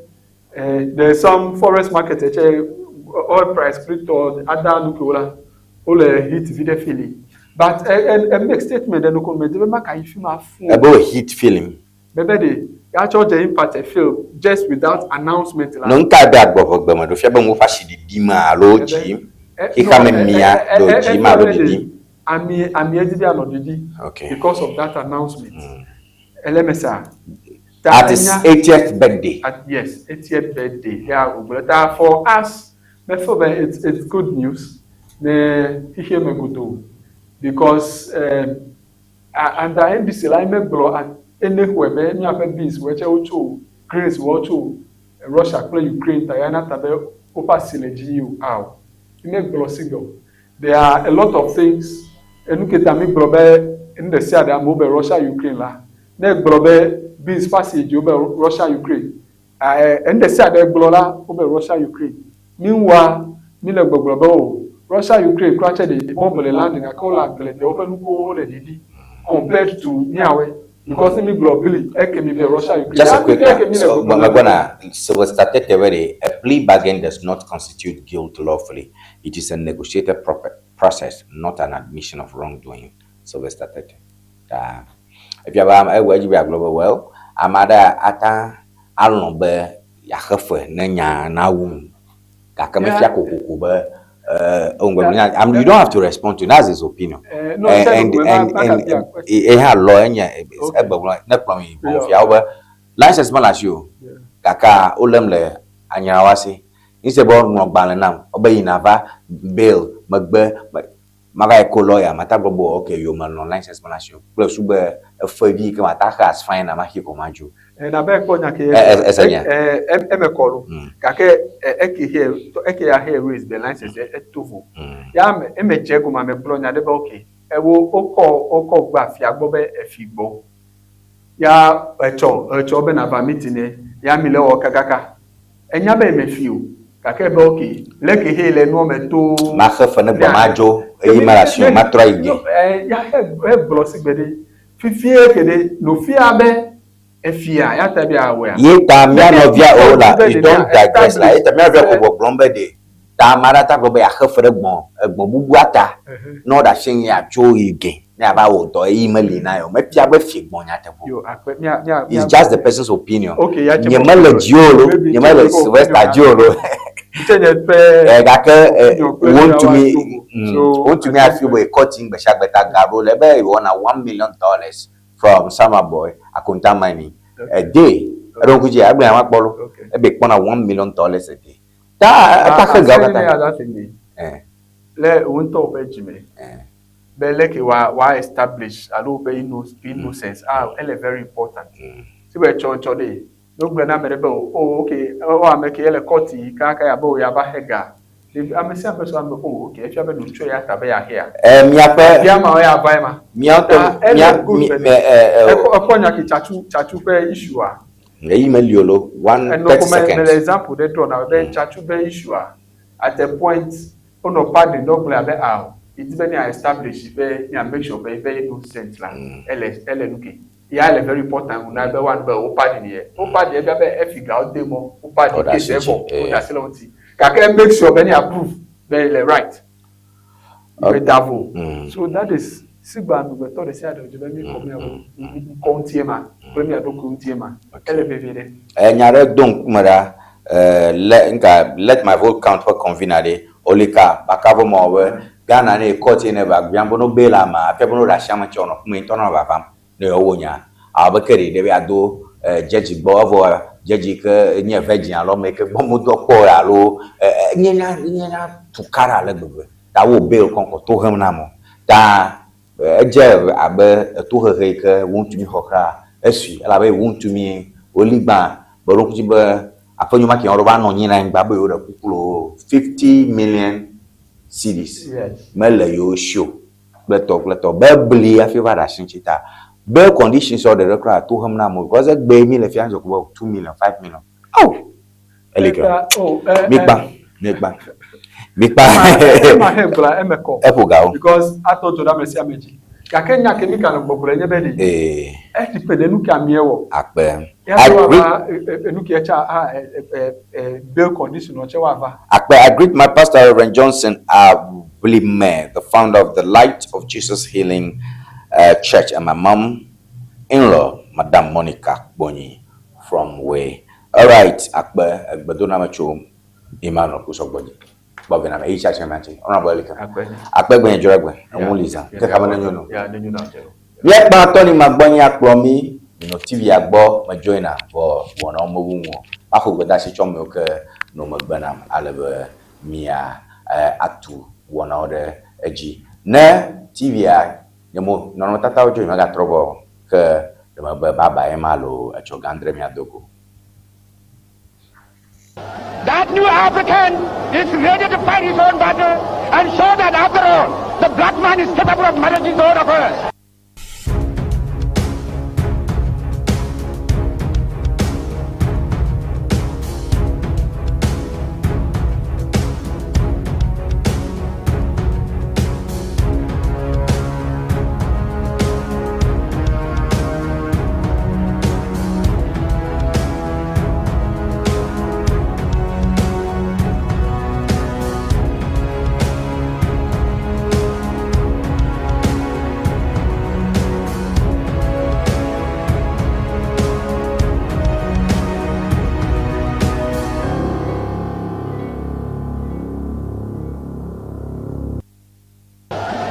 there is some forex market tse oil price kple tɔ ada nu kewo la wole heat vi ɖe fili. But ɛ ɛ make statement ɖe nukunu me di be maka yi fi ma fún. Ebe wo heat feeling. Bebe de ya tsɔ dze impact feel just without announcement la. No ŋka be agbɔʋe gbeme ɖo fia be ŋu ƒe asi ɖiɖim alo dzim. Xexeame mia ɖo dzim alo ɖiɖim. Ami ami edi be anɔ ɖiɖi. Okay. Because of that announcement. Elemesa. At his 80th birthday. At, yes, 80th birthday. Yeah, ogblɔ ta for us, me feel be it's good news. Ne xexea me godo because under NDC la eme gblɔ ene xɔe be miaƒe bills wɔ tse wotso grains wɔ tso Russia kple Ukraine ta ya na ta be woƒe asi le dzi yi o. Ao. Mi me gblɔ sigbe o. There are a lot of things enu ke ta mi gblɔ be enu ɖe sia ɖe amewo be Russia Ukraine la ne egblɔ be beans ƒe asi dzi wo be Russia Ukraine enu ɖe sia ɖe gblɔ la wo be Russia Ukraine. Meanwhile mi le gbɔgblɔ be o Russia Ukraine kura tse ɖe bomb le landing gake wo le agble de woƒe nukuwo le ɖiɖi compared to miawoe because ne mi gblɔ bli eke mi be Russia Ukraine. Just a quick one. So, Magwana, Sylvester Tetewere, a plea bargain does not constitute guilt lawfully. It is a negotiated process, not an admission of wrongdoing. Sylvester Tete. Ta. Efia be ewɔ edzi be yeagblɔ be well, ame aɖe ata alɔ̃ be yeaxe fe ne nya nawu nu. Gake mefia kokoko be uh, you don't have to respond to that's his opinion. Uh, no, and and and eha lɔ enye egbegblɔ ne kplɔ mi bɔn fia wo be license mele asi o gake wolém le anyrawo asi. Instead be woŋlɔ gbalẽ nam wobe yina va bail megbe mava yi ko lawyer mata gblɔ be ok yo melɔ̃ license mele asi o kple su be efe vi yi ke mata xe as fine na maxi ko madzo. Na be ekpɔ nya ke Ese nya. Eme kɔ lo. Gake eke he eke ya he raise be license eto vo. Ya me eme dze gɔme ame gblɔ nya ɖe be ok ewo wokɔ wokɔ gba fia gbɔ be efi gbɔ. Ya etsɔ etsɔ be nava meeting ne ya mi le wɔ kakaka. Enya be eme fi o. Gake be ok leke he le nua me to. Maxe fe ne gbɔ madzo eye mele asi o matrɔ ayi ge. Ya he gblɔ sigbe ɖe fifie ke ɖe no fia be efia ya ta be awɔa. Ye ta mía nɔvia o la you don't digress la ye ta mía nɔvia ko gbɔgblɔm be ɖe ta ame aɖe ata gblɔ be yeaxe fe ɖe gbɔ̃ egbɔ̃ bubua ta ne woɖe asi ŋu yeatso yi ge ne yeava wɔ dɔ ɣeyiɣi meli na ye o. Mefia be fi gbɔ̃ nyateƒe o. It's just the person's opinion. Nye mele dziwò lo, nye mele Sylvester dziwò lo. Gake won't me won't me I feel be court gbe sia gbe ta ga ɖo le be yewɔna $1 million from Samreboi Akonta Mining a day. Eɖo ŋku dzi egblɔ nya ma kpɔ lo. Ebe kpɔna $1 million a day. Ta eta xe gawo katã. Le wo ŋutɔ ƒe dzime be leke wa wa establish alo woƒe innocence ah ele very important. Si be tsɔ tsɔ ɖe ne wogblɔ na ame ɖe be o okay o ame ke ele court yi kaka ya be o ya va xe ga. Ame sia ame sɔ ame o okay efia be no tsɔ ya ta be ya xea. Miaƒe Bia ma ya va ema. Miaƒe mia mi me Ekɔ nya ke tsatsu tsatsu ƒe issue a. Eyi meli o lo one 30 seconds. Mele example ɖe drɔ na be tsatsu ƒe issue a at a point wonɔ pardon ɖe wogblɔ abe ah idi be mia establish be mia make sure be be innocent la ele ele nu ke. Ya ele very important na be one be wo pardon ye. Wo pardon ye bia be efi gawo de mɔ wo pardon case evɔ wo da asi le ŋuti. Gake make sure be mia prove be ele right. Be davo. So that is sigba amegbetɔ ɖe sia ɖe wòdze be míkɔ mía ŋkɔ ŋutie ma kple mía ɖokui ŋutie ma. Ele vevie ɖe. Nya ɖe do ŋkume ɖa le nka let my vote count ƒe convener ɖe Olika Bakavo mɔ be Ghana ne court ye ne va gbiam be no bail amea afia be no ɖe asi ame tsɛ wònɔ kume ŋutɔ nɔ vavam ne yewoawɔ nya abe ke ɖe ɖe be yeado judge gbɔ evɔ judge ke nye virgin alo ame yi ke gbɔ medɔ kpɔ o alo nye nya nye nya tukaɖa ale gbegbe ta wo bail kɔnkɔ to hem na amewo ta edze abe etohehe yi ke wo ŋutsu mi xɔ xlã esui elabe wo ŋutsu mi woli gbã be ɖo ŋkuti be aƒenyo ma ke yewo va nɔ anyi le anyigba be yewo ɖe kuku le wo 50 million cedis mele yewo si o kple tɔ kple tɔ be bli hafi va ɖe asi ŋuti ta bail conditions wo ɖeɖe kura to hem na amewo because egbe mi le fia nzɔ ko be 2 million 5 million oh eli ke mi kpa mi kpa mi kpa ema he gblɔ eme kɔ eƒo gawo because atɔ dzo ɖe ame sia ame dzi gake nya ke mi ka le gbɔgblɔ nye be ɖe eti pe ɖe nu ke amie wɔ akpe ya do wa enu ke tsa a bail condition tse wa va. Akpe, I greet my pastor Reverend Johnson Ablime, the founder of the Light of Jesus Healing Church, and my mom-in-law, Madam Monica Bonyi from Way. All right, akpe egbedoname tso Emmanuel Kusɔgbɔnyi. Gbɔvɛ na me eyi tsatsi me tsi. Ɔnà bɔ elika. Akpe gbenye dzɔ egbe. Eŋu li zã. Keke ame ne nyo no. Míekpa tɔni ma gbɔ nyi akplɔ mi minɔ TV gbɔ me join na vɔ wɔna wo mewu ŋu o. Maxɔ gbedeasi tsɔ amewo ke nɔ megbe nam ale be mia atu wɔnawo ɖe edzi. Ne TV-a nye mo nɔnɔmetatawo dzo, nyemegatrɔ gbɔ o. Ke ɖe mebe bye bye ema alo etsɔ gã andre mia do go. That new African is ready to fight his own battle and show that after all, the black man is capable of managing his own affairs.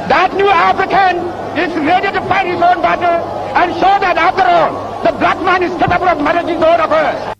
That new African is ready to fight his own battle and show that after all, the black man is capable of managing his own affairs.